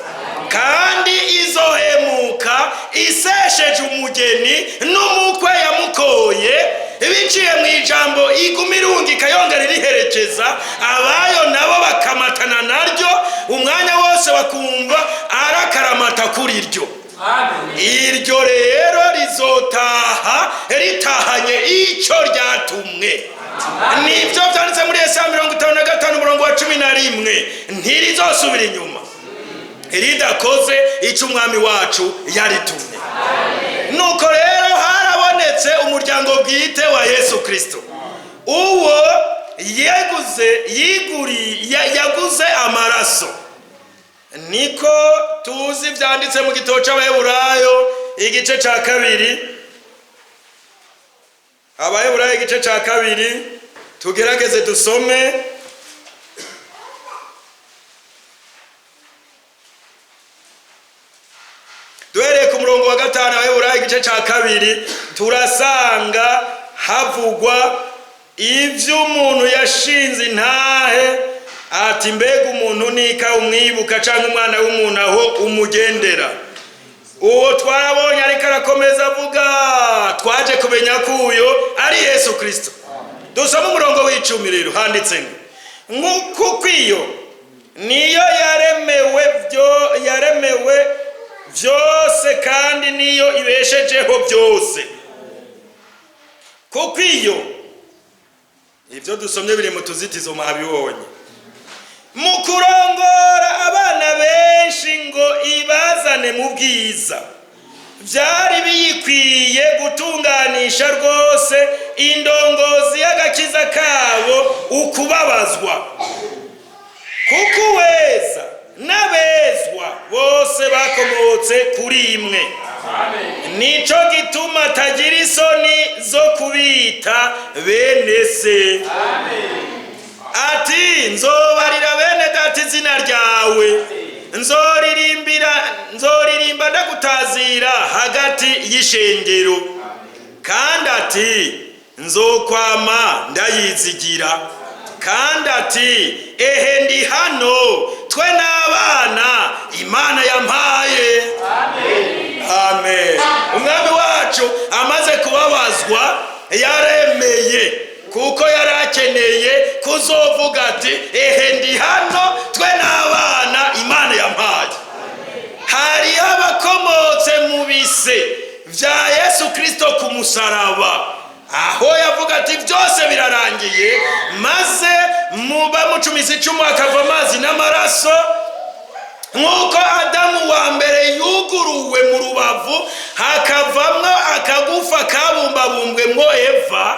kandi izohemuka isesheje umugeni n'umukwe yamukoye biciye mu ijambo iguma irungika yongera iriherekeza, abayo nabo bakamatana naryo umwanya wose, bakumva arakaramata kuri iryo. Iryo rero rizotaha ritahanye icyo ryatumwe. Nibyo byanditse muri Yesaya 55 umurongo wa 11: ntirizosubira inyuma ridakoze icyo umwami wacu yaritumye. Nuko rero harabonetse umuryango bwite wa Yesu Kristo, uwo yeguze yiguri yaguze amaraso. Niko tuzi byanditse mu gitabo c'Abaheburayo igice ca 2, Abaheburayo igice ca 2, tugerageze dusome. Duhereye ku murongo wa 5, Abaheburayo igice ca 2, turasanga havugwa ivy'umuntu yashinze intahe ati mbega umuntu nika umwibuka, canke umwana w'umuntu aho umugendera. Akomeza avuga, twaje kumenya ko uyo ari Yesu Kirisito. Dusome umurongo w'10 rero, handitse ngo: "Kuko iyo niyo yaremewe byose, kandi niyo ibeshejeho byose." Kuko iyo, ibyo dusomye biri mu tuzitizo, mwabibonye. Mu kurongora abana benshi ngo ibazane mu bwiza, byari biyikwiye gutunganisha rwose indongozi y'agakiza kabo ukubabazwa. Kuko uweza n'abezwa bose bakomotse kuri imwe, nico gituma atagira isoni zo kubita bene se. Ati: "Nzobarira bene data izina ryawe, nzoririmba ndagutazira hagati y'ishengero." Kandi ati: "Nzokwama ndayizigira." Kandi ati: "Ehe, ndi hano, twe n'abana Imana yampaye." Amen. Umwami wacu amaze kubabazwa yaremeye, kuko yari akeneye kuzovuga ati: "Ehe, ndi hano, twe n'abana Imana yampaye." Hariho abakomotse mu bise bya Yesu Kirisito ku musaraba, aho yavuga ati: "Byose birarangiye," maze muba mucumise icumu hakava amazi n'amaraso. Nk'uko Adamu wa mbere yuguruwe mu rubavu hakavamwo akagufa kabumbabumbwemwo Eva,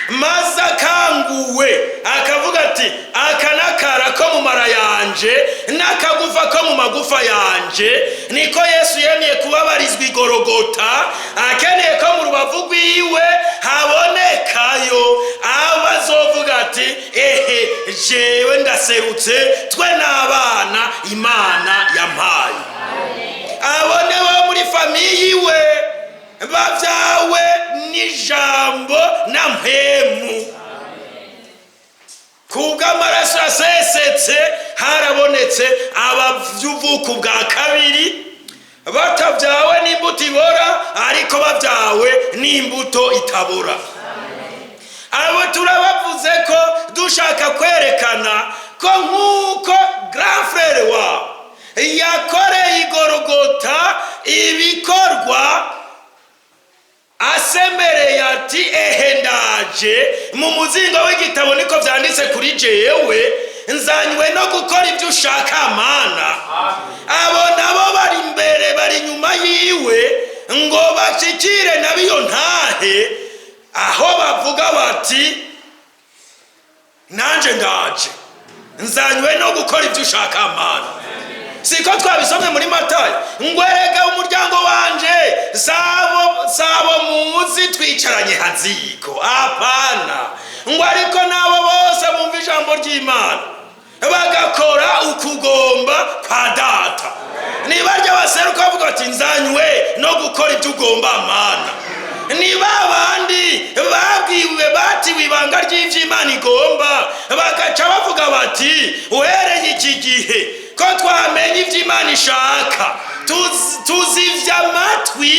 maze akanguwe akavuga ati: "Aka n'akara ko mu mara yanje n'akagufa ko mu magufa yanje." Niko Yesu yemeye kubabarizwa igorogota, akeneye ko mu rubavu rwiwe habonekayo aba azovuga ati: "Ehe, jewe ndaserutse, twe n'abana Imana yampaye." Abo ni bo muri famille iwe babyawe n'ijambo na mpemu. Kubw'amaraso asesetse harabonetse abavy'uvuko bwa kabiri, batabyawe n'imbuto ibora, ariko babyawe n'imbuto itabora. Abo turabavuze ko dushaka kwerekana ko nk'uko grand frère wabo yakoreye igorogota ibikorwa asemereye ati: "Ehe, ndaje, mu muzingo w'igitabo niko byanditse kuri jewe, nzanywe no gukora ibyo ushaka, Mana." Abo nabo bari imbere, bari inyuma yiwe ngo bashikire nabiyo ntahe, aho bavuga bati: "Nanje ndaje, nzanywe no gukora ibyo ushaka, Mana." Siko twabisomye muri Matayo ngo: "Erega umuryango wanje sabo muzi twicaranye haziko apana," ngo ariko nabo bose bumva ijambo ry'Imana bagakora ukugomba kwa Data. Nibarya baseruka bavuga bati: "Nzanywe no gukora ibyo ugomba, Mana." Ni ba bandi babwiwe batiwe ibanga ry'ivy'Imana igomba, bagaca bavuga bati: "Uhereye iki gihe ko twamenye ivy'Imana ishaka, tuzivya amatwi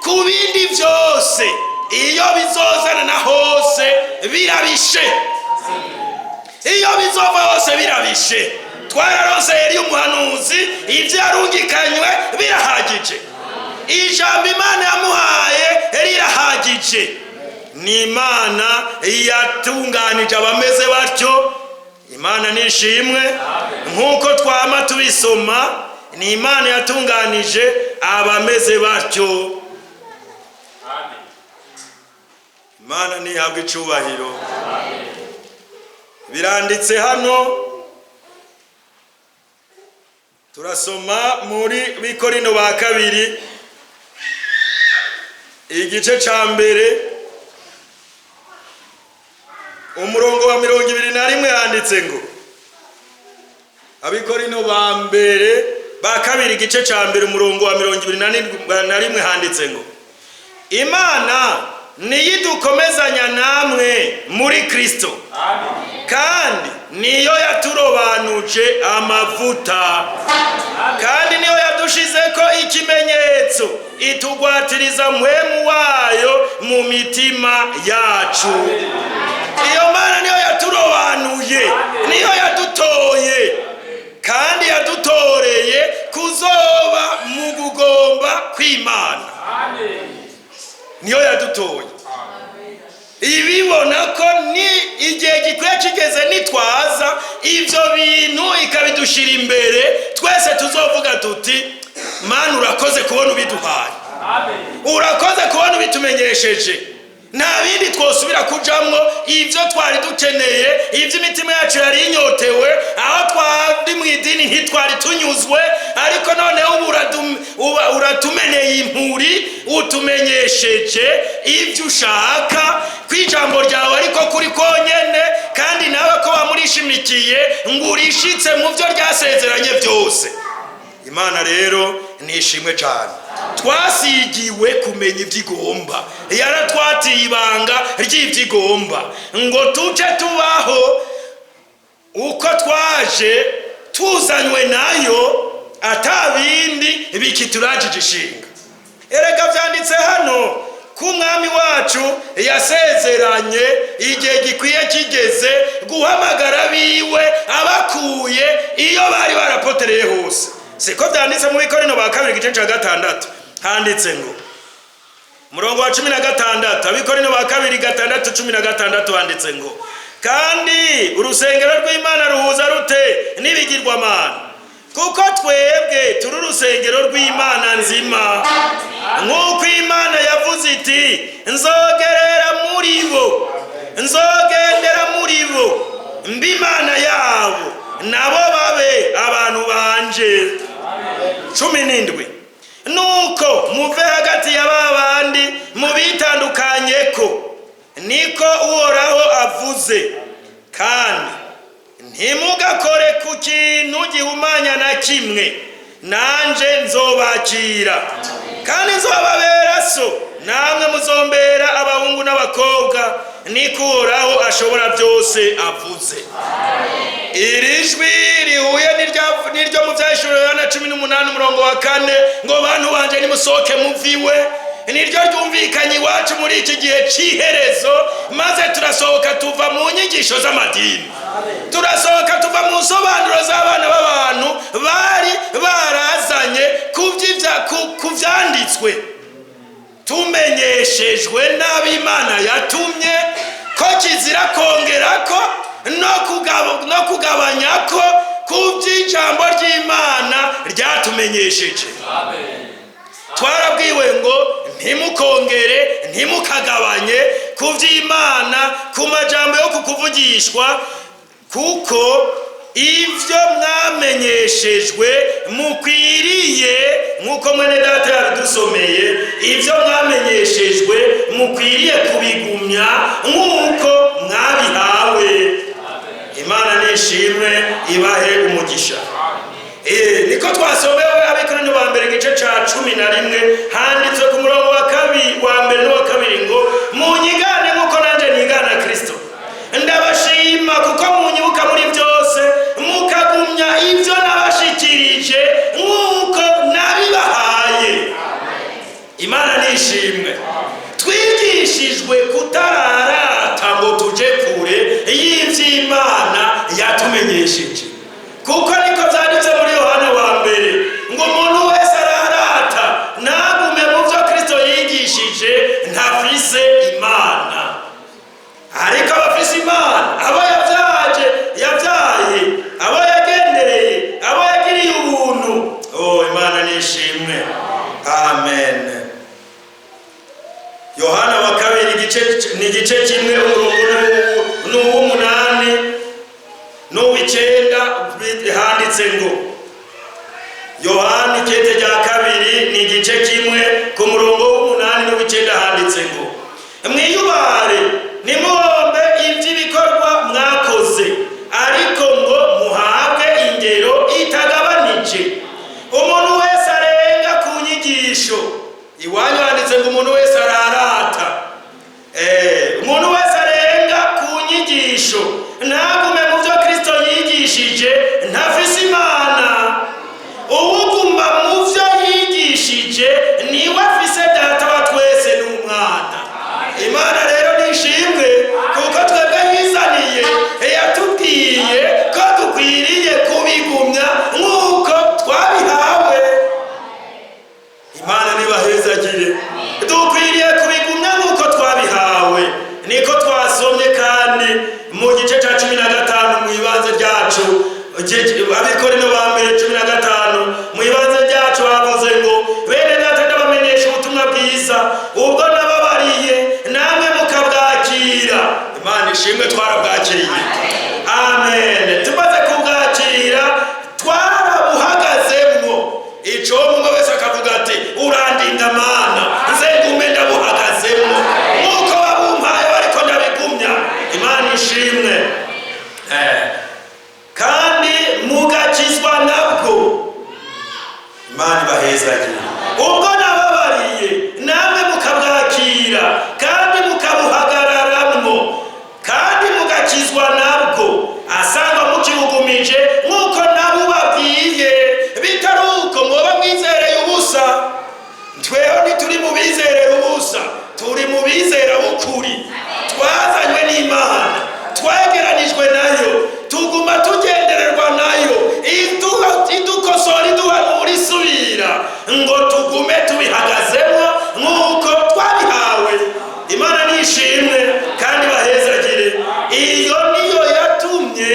ku bindi byose, iyo bizozana na hose birabishe, iyo bizova hose birabishe. Twararonse Eliya umuhanuzi, ibyo yarungikanywe birahagije, ijambo Imana yamuhaye rirahagije." Ni Imana yatunganije abameze batyo. Imana nishimwe. Nk'uko twama tubisoma, ni Imana yatunganije abameze batyo. Imana ntihabwe icubahiro. Biranditse hano, turasoma muri Bikorino ba kabiri, igice ca mbere, umurongo wa 21, handitse ngo, Abikorino ba mbere ba kabiri, igice ca mbere, umurongo wa 21, handitse ngo: "Imana niyidukomezanya namwe muri Kristo, kandi niyo yaturobanuje amavuta, kandi niyo yadushizeko ikimenyetso." Itugwatiriza mpwemu wayo mu mitima yacu. Iyo Mana niyo yaturobanuye, niyo yadutoye, kandi yadutoreye kuzoba mu kugomba kw'Imana. Niyo yadutoye, ibibona ko ni igihe gikwiye kigeze, nitwaza ibyo bintu ikabidushira imbere, twese tuzovuga tuti: "Mana, urakoze kubona ubiduhaye, urakoze kubona ubitumenyesheje." Nta bindi twosubira kujamwo. Ibyo twari dukeneye, ibyo imitima yacu yari inyotewe, aho twari mu idini ntitwari tunyuzwe, ariko noneho ubu uratumeneye impuri, utumenyesheje ibyo ushaka ku ijambo ryawe, ariko kuri konyene, kandi nawe ko wamurishimikiye ngo urishitse mu byo ryasezeranye byose. Imana rero ni ishimwe cyane. Twasigiwe kumenya ibyo igomba, yaratwatiye ibanga ry'ibyo igomba ngo tuje tubaho uko twaje tuzanywe nayo, atabindi bikiturajije ishinga. Erega byanditse hano ko Umwami wacu yasezeranye igihe gikwiye kigeze guhamagara biwe abakuye iyo bari barapotereye hose. Siko byanditse muri Korinto ba kabiri, igice cya 6? Handitse ngo, murongo wa 16, Abikorino ba kabiri 6:16, handitse ngo: "Kandi urusengero rw'Imana ruhuza rute n'ibigirwamana? Kuko twebwe turi urusengero rw'Imana nzima, nk'uko Imana yavuze iti: 'Nzogerera muri bo, nzogendera muri bo, mbe Imana yabo, nabo babe abantu banje.'" 17: "Nuko muve hagati ya ba bandi, mubitandukanye ko, niko Uhoraho avuze, kandi ntimugakore ku kintu gihumanya na kimwe, nanje nzobakira, kandi nzobabera so, namwe muzombera abahungu n'abakobwa, niko Uhoraho ashobora byose avuze." Iri jwi rihuye n'iryo mu Byahishuriwe Yohana 18, umurongo wa 4, ngo: "Bantu banje, nimusohoke muviwe." Niryo ryumvikanye iwacu muri iki gihe cy'iherezo, maze turasohoka tuva mu nyigisho z'amadini, turasohoka tuva mu nsobanuro z'abana b'abantu bari barazanye ku byanditswe, tumenyeshejwe n'ab'Imana yatumye ko kizira kongera ko no kugabanya ko ku by'ijambo ry'Imana ryatumenyesheje. Twarabwiwe ngo ntimukongere, ntimukagabanye ku by'Imana, ku majambo yo kukuvugishwa, kuko ibyo mwamenyeshejwe mukwiriye, nk'uko mwene data yabidusomeye, ibyo mwamenyeshejwe mukwiriye kubigumya nk'uko mwabihawe. Imana nishimwe, ibahe umugisha. Niko twasomewe Abikorinto ba mbere, igice ca 11, handitswe ku murongo wa kabiri, wa mbere n'uwa kabiri, ngo: "Munyigane nk'uko nanjye nigana Kristo. Ndabashima kuko munyibuka muri byose, mukagumya ibyo nabashikirije nk'uko nabibahaye." Imana nishimwe. Twigishijwe kutararata ngo tuje kure y'ivy'Imana yatumenyesheje, kuko niko byanditse muri Yohana wa mbere ngo: "Umuntu wese ararata ntagume mu byo Kristo yigishije ntafise Imana. Ariko abafise Imana, abo yabyaje, yabyaye, abo yagendereye, abo yagiriye ubuntu." Oh, Imana nishimwe, amen. Yohana wa kabiri, igice ni igice kimwe, umurongo ni uw'umunani n'uw'icyenda, handitse ngo, Yohana ikete rya kabiri ni igice kimwe, ku murongo w'umunani n'uw'icyenda, handitse ngo: "Mwiyubare, ntimuhombe iby'ibikorwa mwakoze, ariko ngo muhabwe ingero itagabanije. Umuntu wese arenga ku nyigisho." Iwanyu handitse ngo umuntu wese ararata. Umuntu wese arenga ku nyigisho ntagume mu byo Kristo yigishije ntafise Imana. Uwuguma mu byo yigishije. Niwe afise Data wa twese n'Umwana. Imana rero nishimwe, kuko twebwe yizaniye, yatubwiye ko dukwiriye kubigumya nk'uko twabihawe. Imana nibahezagire. Dukwiriye kubigumya nk'uko twabihawe, niko twasomye. Kandi mu gice cya 15 mu ibanze ryacu, Abikorino ba mbere 15, mu ibanze ryacu bavuze ngo: "Bene data, ndabamenyesha ubutumwa bwiza ubwo nababariye, namwe mukabwakira." Imana ishimwe, twarabwakiriye, amen. Tumaze kubwakira twarabuhagazemwo. Ico umwe wese akavuga ati: "Urandinda Mana, nze ngume ndabuhagazemwo nk'uko babumpaye, bariko ndabigumya." Imana ishimwe. Kandi mugakizwa nabwo. Imana ibahezagire. Ubwo nababariye, namwe mukabwakira, kandi mukabuhagararamwo, kandi mugakizwa nabwo, asanga mukibugumije nk'uko nabubabwiye. Bitari uko mwoba mwizereye ubusa. Tweho ntituri mu bizerera ubusa, turi mu bizera b'ukuri. Twazanywe n'Imana, twegeranijwe nayo, tuguma tugendererwa nayo, idukosora, iduhanura, isubira ngo tugume tubihagazemo nk'uko twabihawe. Imana nishimwe kandi bahezagire. Iyo niyo yatumye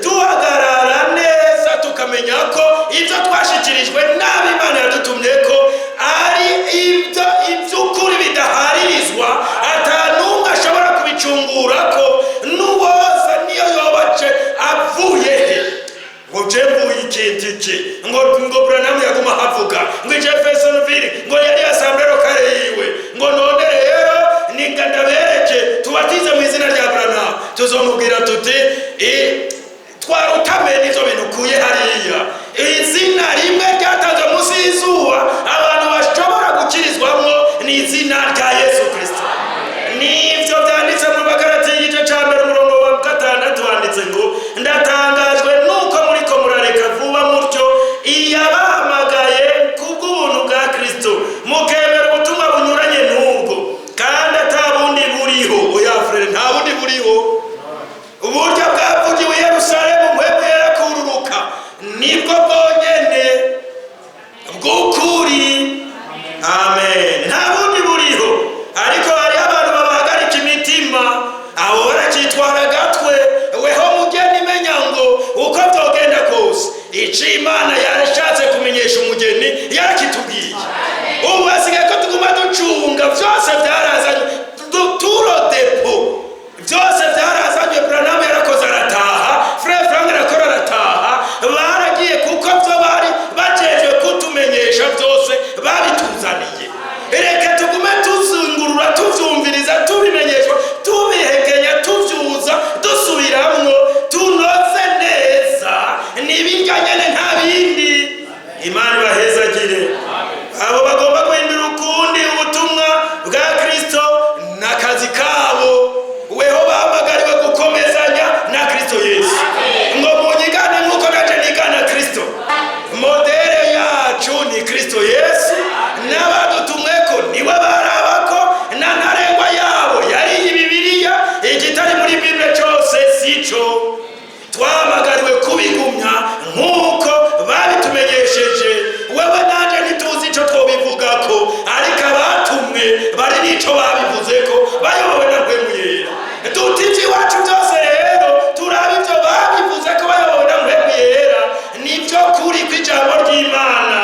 duhagarara neza, tukamenya ko ibyo twashyikirijwe n'abo Imana yadutumye ko ari ibyo iby'ukuri bidaharirizwa, atanumwe ashobora kubicungura, ko n'uwoza niyo yobace avuye he, ngo je mvuye ikintu iki, ngo Branham yaguma ahavuga ngo Jeffersonville ngo yari assemblée locale yiwe, ngo none rero ninga ndabereke tubatize mu izina rya Branham, tuzomubwira tuti: "Twarutamenye ivyo bintu ukuye hariya. Izina rimwe ryatanzwe munsi y'izuba abantu bashobora gukirizwamwo ni izina rya Yesu Kristo." Nivyo vyanditse mu Bagarati, igice ca 1, umurongo wa 6, wanditse ngo: "Ndatangajwe nuko muriko murareka vuba mutyo iyabahamagaye kubw'ubuntu bwa Kristo, mukemera ubutumwa bunyuranye n'ubwo, kandi ata bundi buriho." Oya frère, nta bundi buriho. Uburyo bwavugiwe i Yerusalemu, Mpwemu yarakururuka, nibwo bwonyene bw'ukuri, amen. Nta bundi buriho. Ariko hariho abantu babahagarika imitima, abo barakitwara agatwe. Weho mugeni, menya ngo uko byogenda kose, ico Imana yarashatse kumenyesha umugeni yarakitubwiye. Ubu hasigaye ko tuguma ducunga. Byose byarazanywe turo depo, byose byarazanywe. Branham yarakoze arataha, frère Frank arakora arataha, baragiye kuko byo bari bajejwe kutumenyesha byose babituzaniye. Reka tugume tuzungurura, tuvyumviriza, tubimenyeshwa, tubihekenya, tuvyuza, dusubiramwo, tunoze neza. Nibirya nyene, nta bindi. Imana ibahezagire. Abo bagomba guhindura ukundi ubutumwa bwa Kristo n'akazi kabo. Weho bahamagariwe gukomezanya na Kristo Yesu, ngo munyigane nk'uko naje nigana Kristo. Modèle yacu ni Kristo Yesu, n'abadutumweko niwe barabako, na ntarengwa yabo yari iyi Bibiliya. Igitari muri Bible cyose sico. Twahamagariwe kubigumya nk'uko babitumenyesheje. Wewe nanje ntituzi ico twobivugako, ariko abatumwe bari n'ico babivuzeko, bayobowe na Mpwemu Yera. Duti ivy'iwacu byose rero turaba ivyo babivuze ko bayobowe na Mpwemu Yera, nivyo kuri kw'ijambo ry'Imana.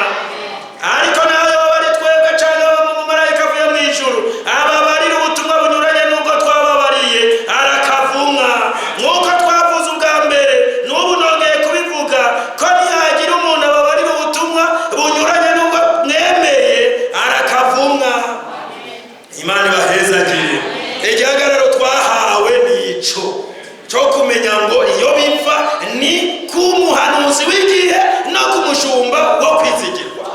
Ariko nayo baba ari twebwe canke aba umumarayika avuye mu ijuru, ababarira ubutumwa bunyuranye n'ubwo twababariye, arakavumwa. Nk'uko twavuze ubwa mbere, n'ubu nongeye kubivuga, ko nihagira umuntu ababarira ubutumwa bunyuranye n'ubwo mwemeye, arakavumwa. Imana ibahezagire. Igihagararo twahawe ni ico cyo kumenya ngo iyo biva ni ku muhanuzi w'igihe no ku mushumba wo kwizigirwa.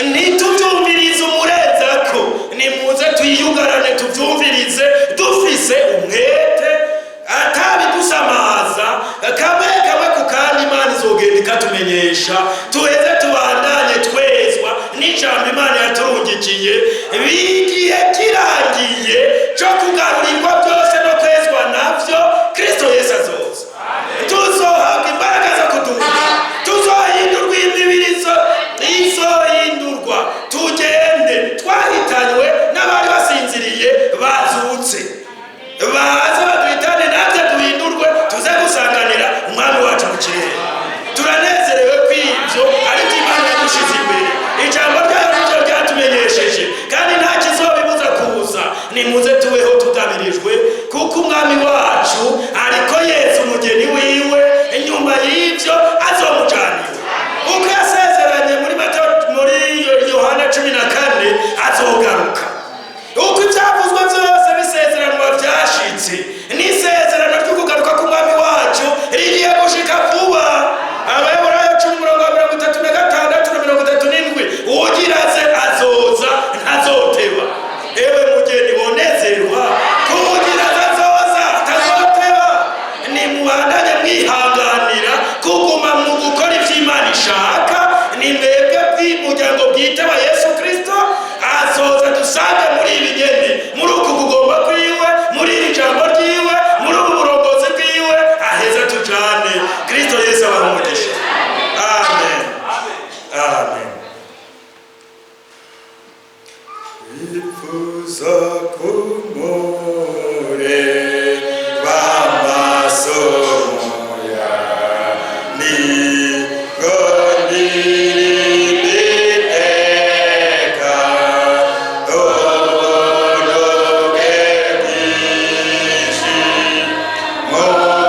Ntitubyumvirize umurenzako, nimuze twiyugarane, tubyumvirize dufise umwete, atabidusamaza, kamwe kamwe ku kandi. Imana izogenda ikatumenyesha, tuheze tubandanye twezwa. N'ijambo Imana yaturungikiye bigiye kirangiye cyo kugarurirwa byose no kwezwa navyo. Kristo Yesu azoza, tuzohabwa imbaraga zo kuduga, tuzohindurwa, imibiri izohindurwa, tugende twahitanywe n'abari basinziriye bazutse, baze baduhitane, natwe duhindurwe, tuze gusanganira Umwami wacu mu kirere. Turanezerewe ko ibyo ari byo Imana yadushize imbere. Ijambo ryayo niryo ryatumenyesheje, kandi nta kizobibuza kuza. Nimuze tubeho tugabirijwe, kuko Umwami wacu ariko yeza umugeni wiwe. Inyuma y'ibyo azomucanira uko yasezeranye muri Matayo, muri Yohana 14, azogaruka. Uko ibyavuzwe byose bisezeranwa byashitse, n'isezerano ryo kugaruka k'Umwami wacu rigiye gushika vuba. Abaheburayo 10, umurongo wa 36 na 37: "Ugira aze azoza, ntazoteba." Ewe mugeni, wonezerwa kugira aze azoza, atazoteba. Nimubandanye mwihanganira kuguma mu gukora ivyo Imana ishaka. Ni mwebwe bw'umuryango bwite wa Yesu Kristo. Azoza dusange muri ibi nyene, muri uku kugomba kwiwe, muri iri jambo ryiwe, muri ubu burongozi bwiwe, aheza tujane. Kristo Yesu abaha umugisha. Amen, amen. Yifuza kumureba amaso ni ngo ndirimbe iteka ubuntu bwe bwinshi mu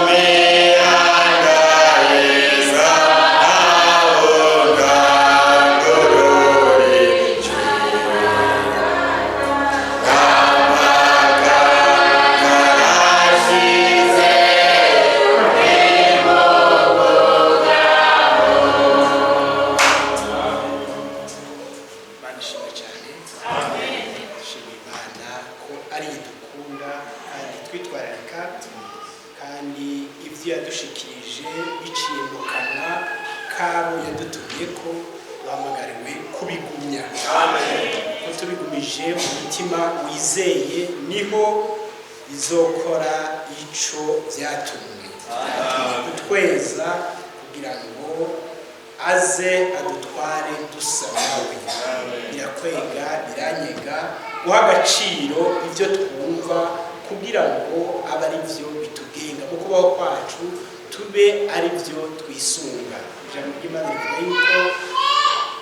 mihanda yeza, aho ndangururije. Imana ishimwe cyane. Dushima Imana ko ari idukunda kandi twitwararika, kandi ibyo yadushikirije biciye mu kanwa kabo yadutumye ko bahamagariwe kubigumya, ko tubigumije mu mutima wizeye niho bizokora ico byatumwe, kutweza kugira ngo aze adutware dusa nawe. Birakwega, biranyega guha agaciro ibyo twumva kugira ngo abe ari byo bitugenga mu kubaho kwacu, tube ari byo twisunga. Ijambo ry'Imana rivuga yuko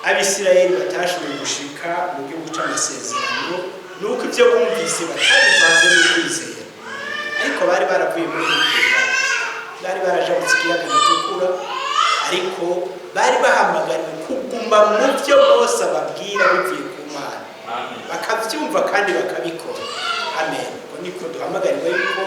Abisirayeli batashoboye gushika mu gihugu c'amasezerano nuko ibyo bumvise batabivanze n'ukwizera. Ariko bari baravuye muri Egiputa, bari barajabutse ikiyaga gitukura, ariko bari bahamagariwe kuguma mu byo Mose ababwira bivuye ku Mana, bakabyumva kandi bakabikora. Amen. Ubwo niko duhamagariwe yuko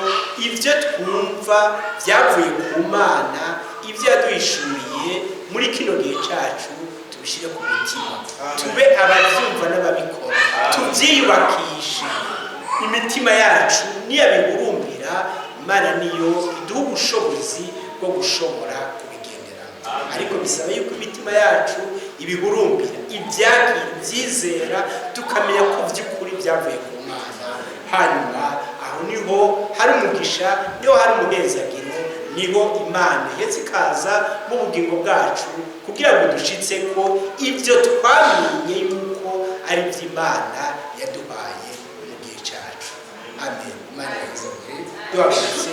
ibyo twumva byavuye ku Mana, ibyo yaduhishuriye muri kino gihe cyacu, tubishyire ku mutima, tube ababyumva n'ababikora, tubyiyubakishe imitima yacu. Niyabihurumbira, Imana niyo iduha ubushobozi bwo gushobora kubigenderamo, ariko bisaba yuko imitima yacu ibihurumbira, ibyakira, ibyizera, tukamenya ko by'ukuri byavuye ku Mana. Hanyuma aho niho hari umugisha, niho hari umunezagiro, niho Imana ihetse ikaza mu bugingo bwacu kugira ngo dushitse ko ibyo twamenye yuko ari iby'Imana yaduhaye mu gihe cyacu. Amen. Imana ihezagire. Duhagurutse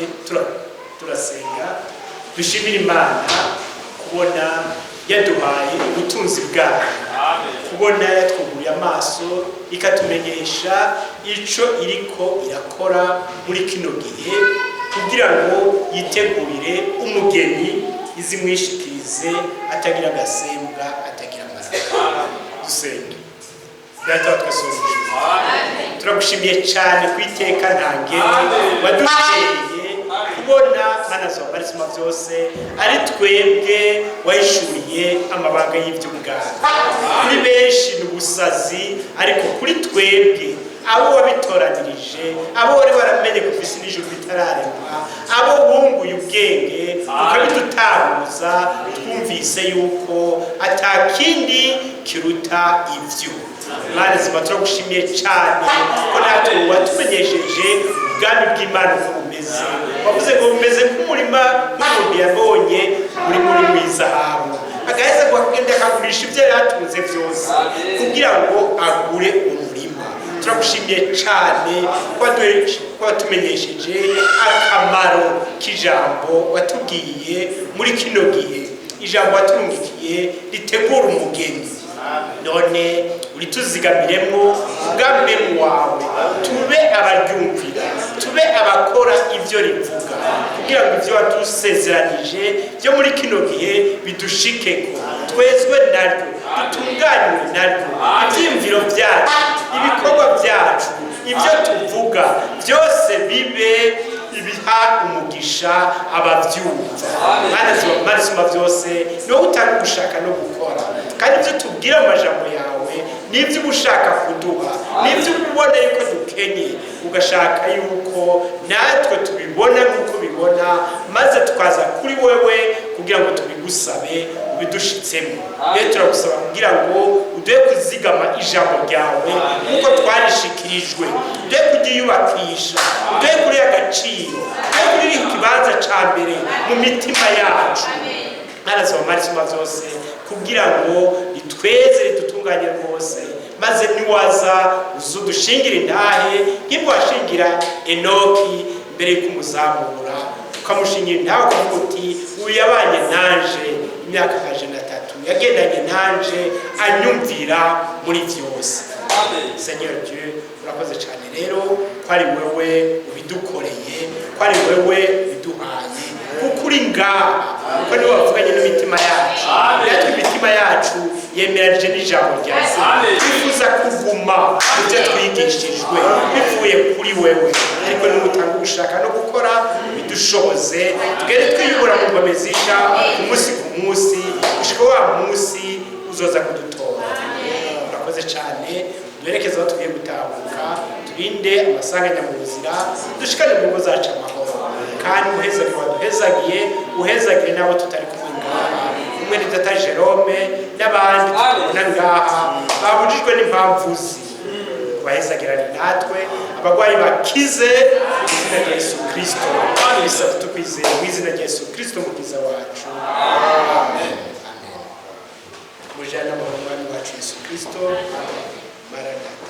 turasenga, dushimire Imana kubona yaduhaye ubutunzi bwayo, kubona yatwuguriye amaso ikatumenyesha ico iriko irakora muri kino gihe kugira ngo yitegurire umugeni, izimwishikirize atagira agasembwa, atagira amarara. Dusenge. Data wa twese wo mu ijuru, turagushimiye cyane ku iteka ntangere waduteye kubona Mana zobarizwa byose, ari twebwe wahishuriye amabanga y'iby'ubwami. Kuri benshi ni ubusazi, ariko kuri twebwe Abo wabitoranirije, abo wari waramenye kuva isi n'ijuru bitararemwa, abo wunguye ubwenge ukabidutahuza, twumvise yuko atakindi kiruta ibyo. Mana zima, turagushimiye cyane ko natwe watumenyesheje ubwami bw'Imana uko bumeze. Wavuze ngo bumeze nk'umurima w'umuntu yabonye umurima urimo izahabu, agaheza ngo akagenda akagurisha ibyo yari atunze byose kugira ngo agure umurima. Turagushimiye cyane ko watumenyesheje akamaro k'ijambo watubwiye muri kino gihe, ijambo waturungikiye ritegura umugeni. None urituzigamiremo ubwami wawe, tube abaryumvira, tube abakora ibyo rivuga, kugira ngo ibyo watusezeranije byo muri kino gihe bidushikeko, twezwe naryo, dutunganywe naryo, ibyiyumviro byacu, ibikorwa byacu, ibyo tuvuga byose bibe ibiha umugisha ababyumva. Mana isumba byose, ni wowe utanga ugushaka no gukora, kandi ibyo tubwira mu majambo yawe nibyo uba ushaka kuduha, nibyo uba ubona yuko dukenye, ugashaka yuko natwe tubibona nk'uko ubibona, maze tukaza kuri wewe kugira ngo tubigusabe ubidushitsemo. Rero turagusaba kugira ngo uduhe kuzigama ijambo ryawe nk'uko twarishikirijwe, uduhe kuryiyubakisha, uduhe kuriha agaciro, uduhe kuriha ikibanza cya mbere mu mitima yacu. Mana isumba byose, kugira ngo ritweze, ridutunganye rwose, maze niwaza uzudushingire intahe nk'ibwo washingira Enoki mbere y'uko umuzamura, ukamushingira intahe ukavuga uti: "Uyu yabanye nanje imyaka 300, yagendanye nanje anyumvira muri byose." Seigneur Dieu, urakoze cyane rero ko ari wewe ubidukoreye, ko ari wewe ubiduhaye, kuko uri ngaha, kuko niwe wavuganye n'imitima yacu. Natwe imitima yacu yemeranije n'ijambo ryawe. Twifuza kuguma mu byo twigishijwe bivuye kuri wewe, ariko niba utanga ugushaka no gukora, bidushoboze tugende twiyubura mu ngome zisha ku munsi ku munsi, gushika wa munsi uzoza kudutora. Urakoze cyane. Duherekeze aho tugiye gutahuka, turinde amasanganya mu nzira, dushikane mu ngo zacu amahoro. Kandi uhezagire waduhezagiye, uhezagire n'abo tutari kumwe ngaha, umwe ni data Jerome n'abandi tutabona ngaha babujijwe n'impamvu zi bahezagirane natwe, abarwayi bakize mu izina rya Yesu Kirisito. Bisaba tukwizeye mu izina rya Yesu Kirisito mukiza wacu, amen. Mujyane amahoro, Umwami wacu Yesu Kirisito. Maranatha.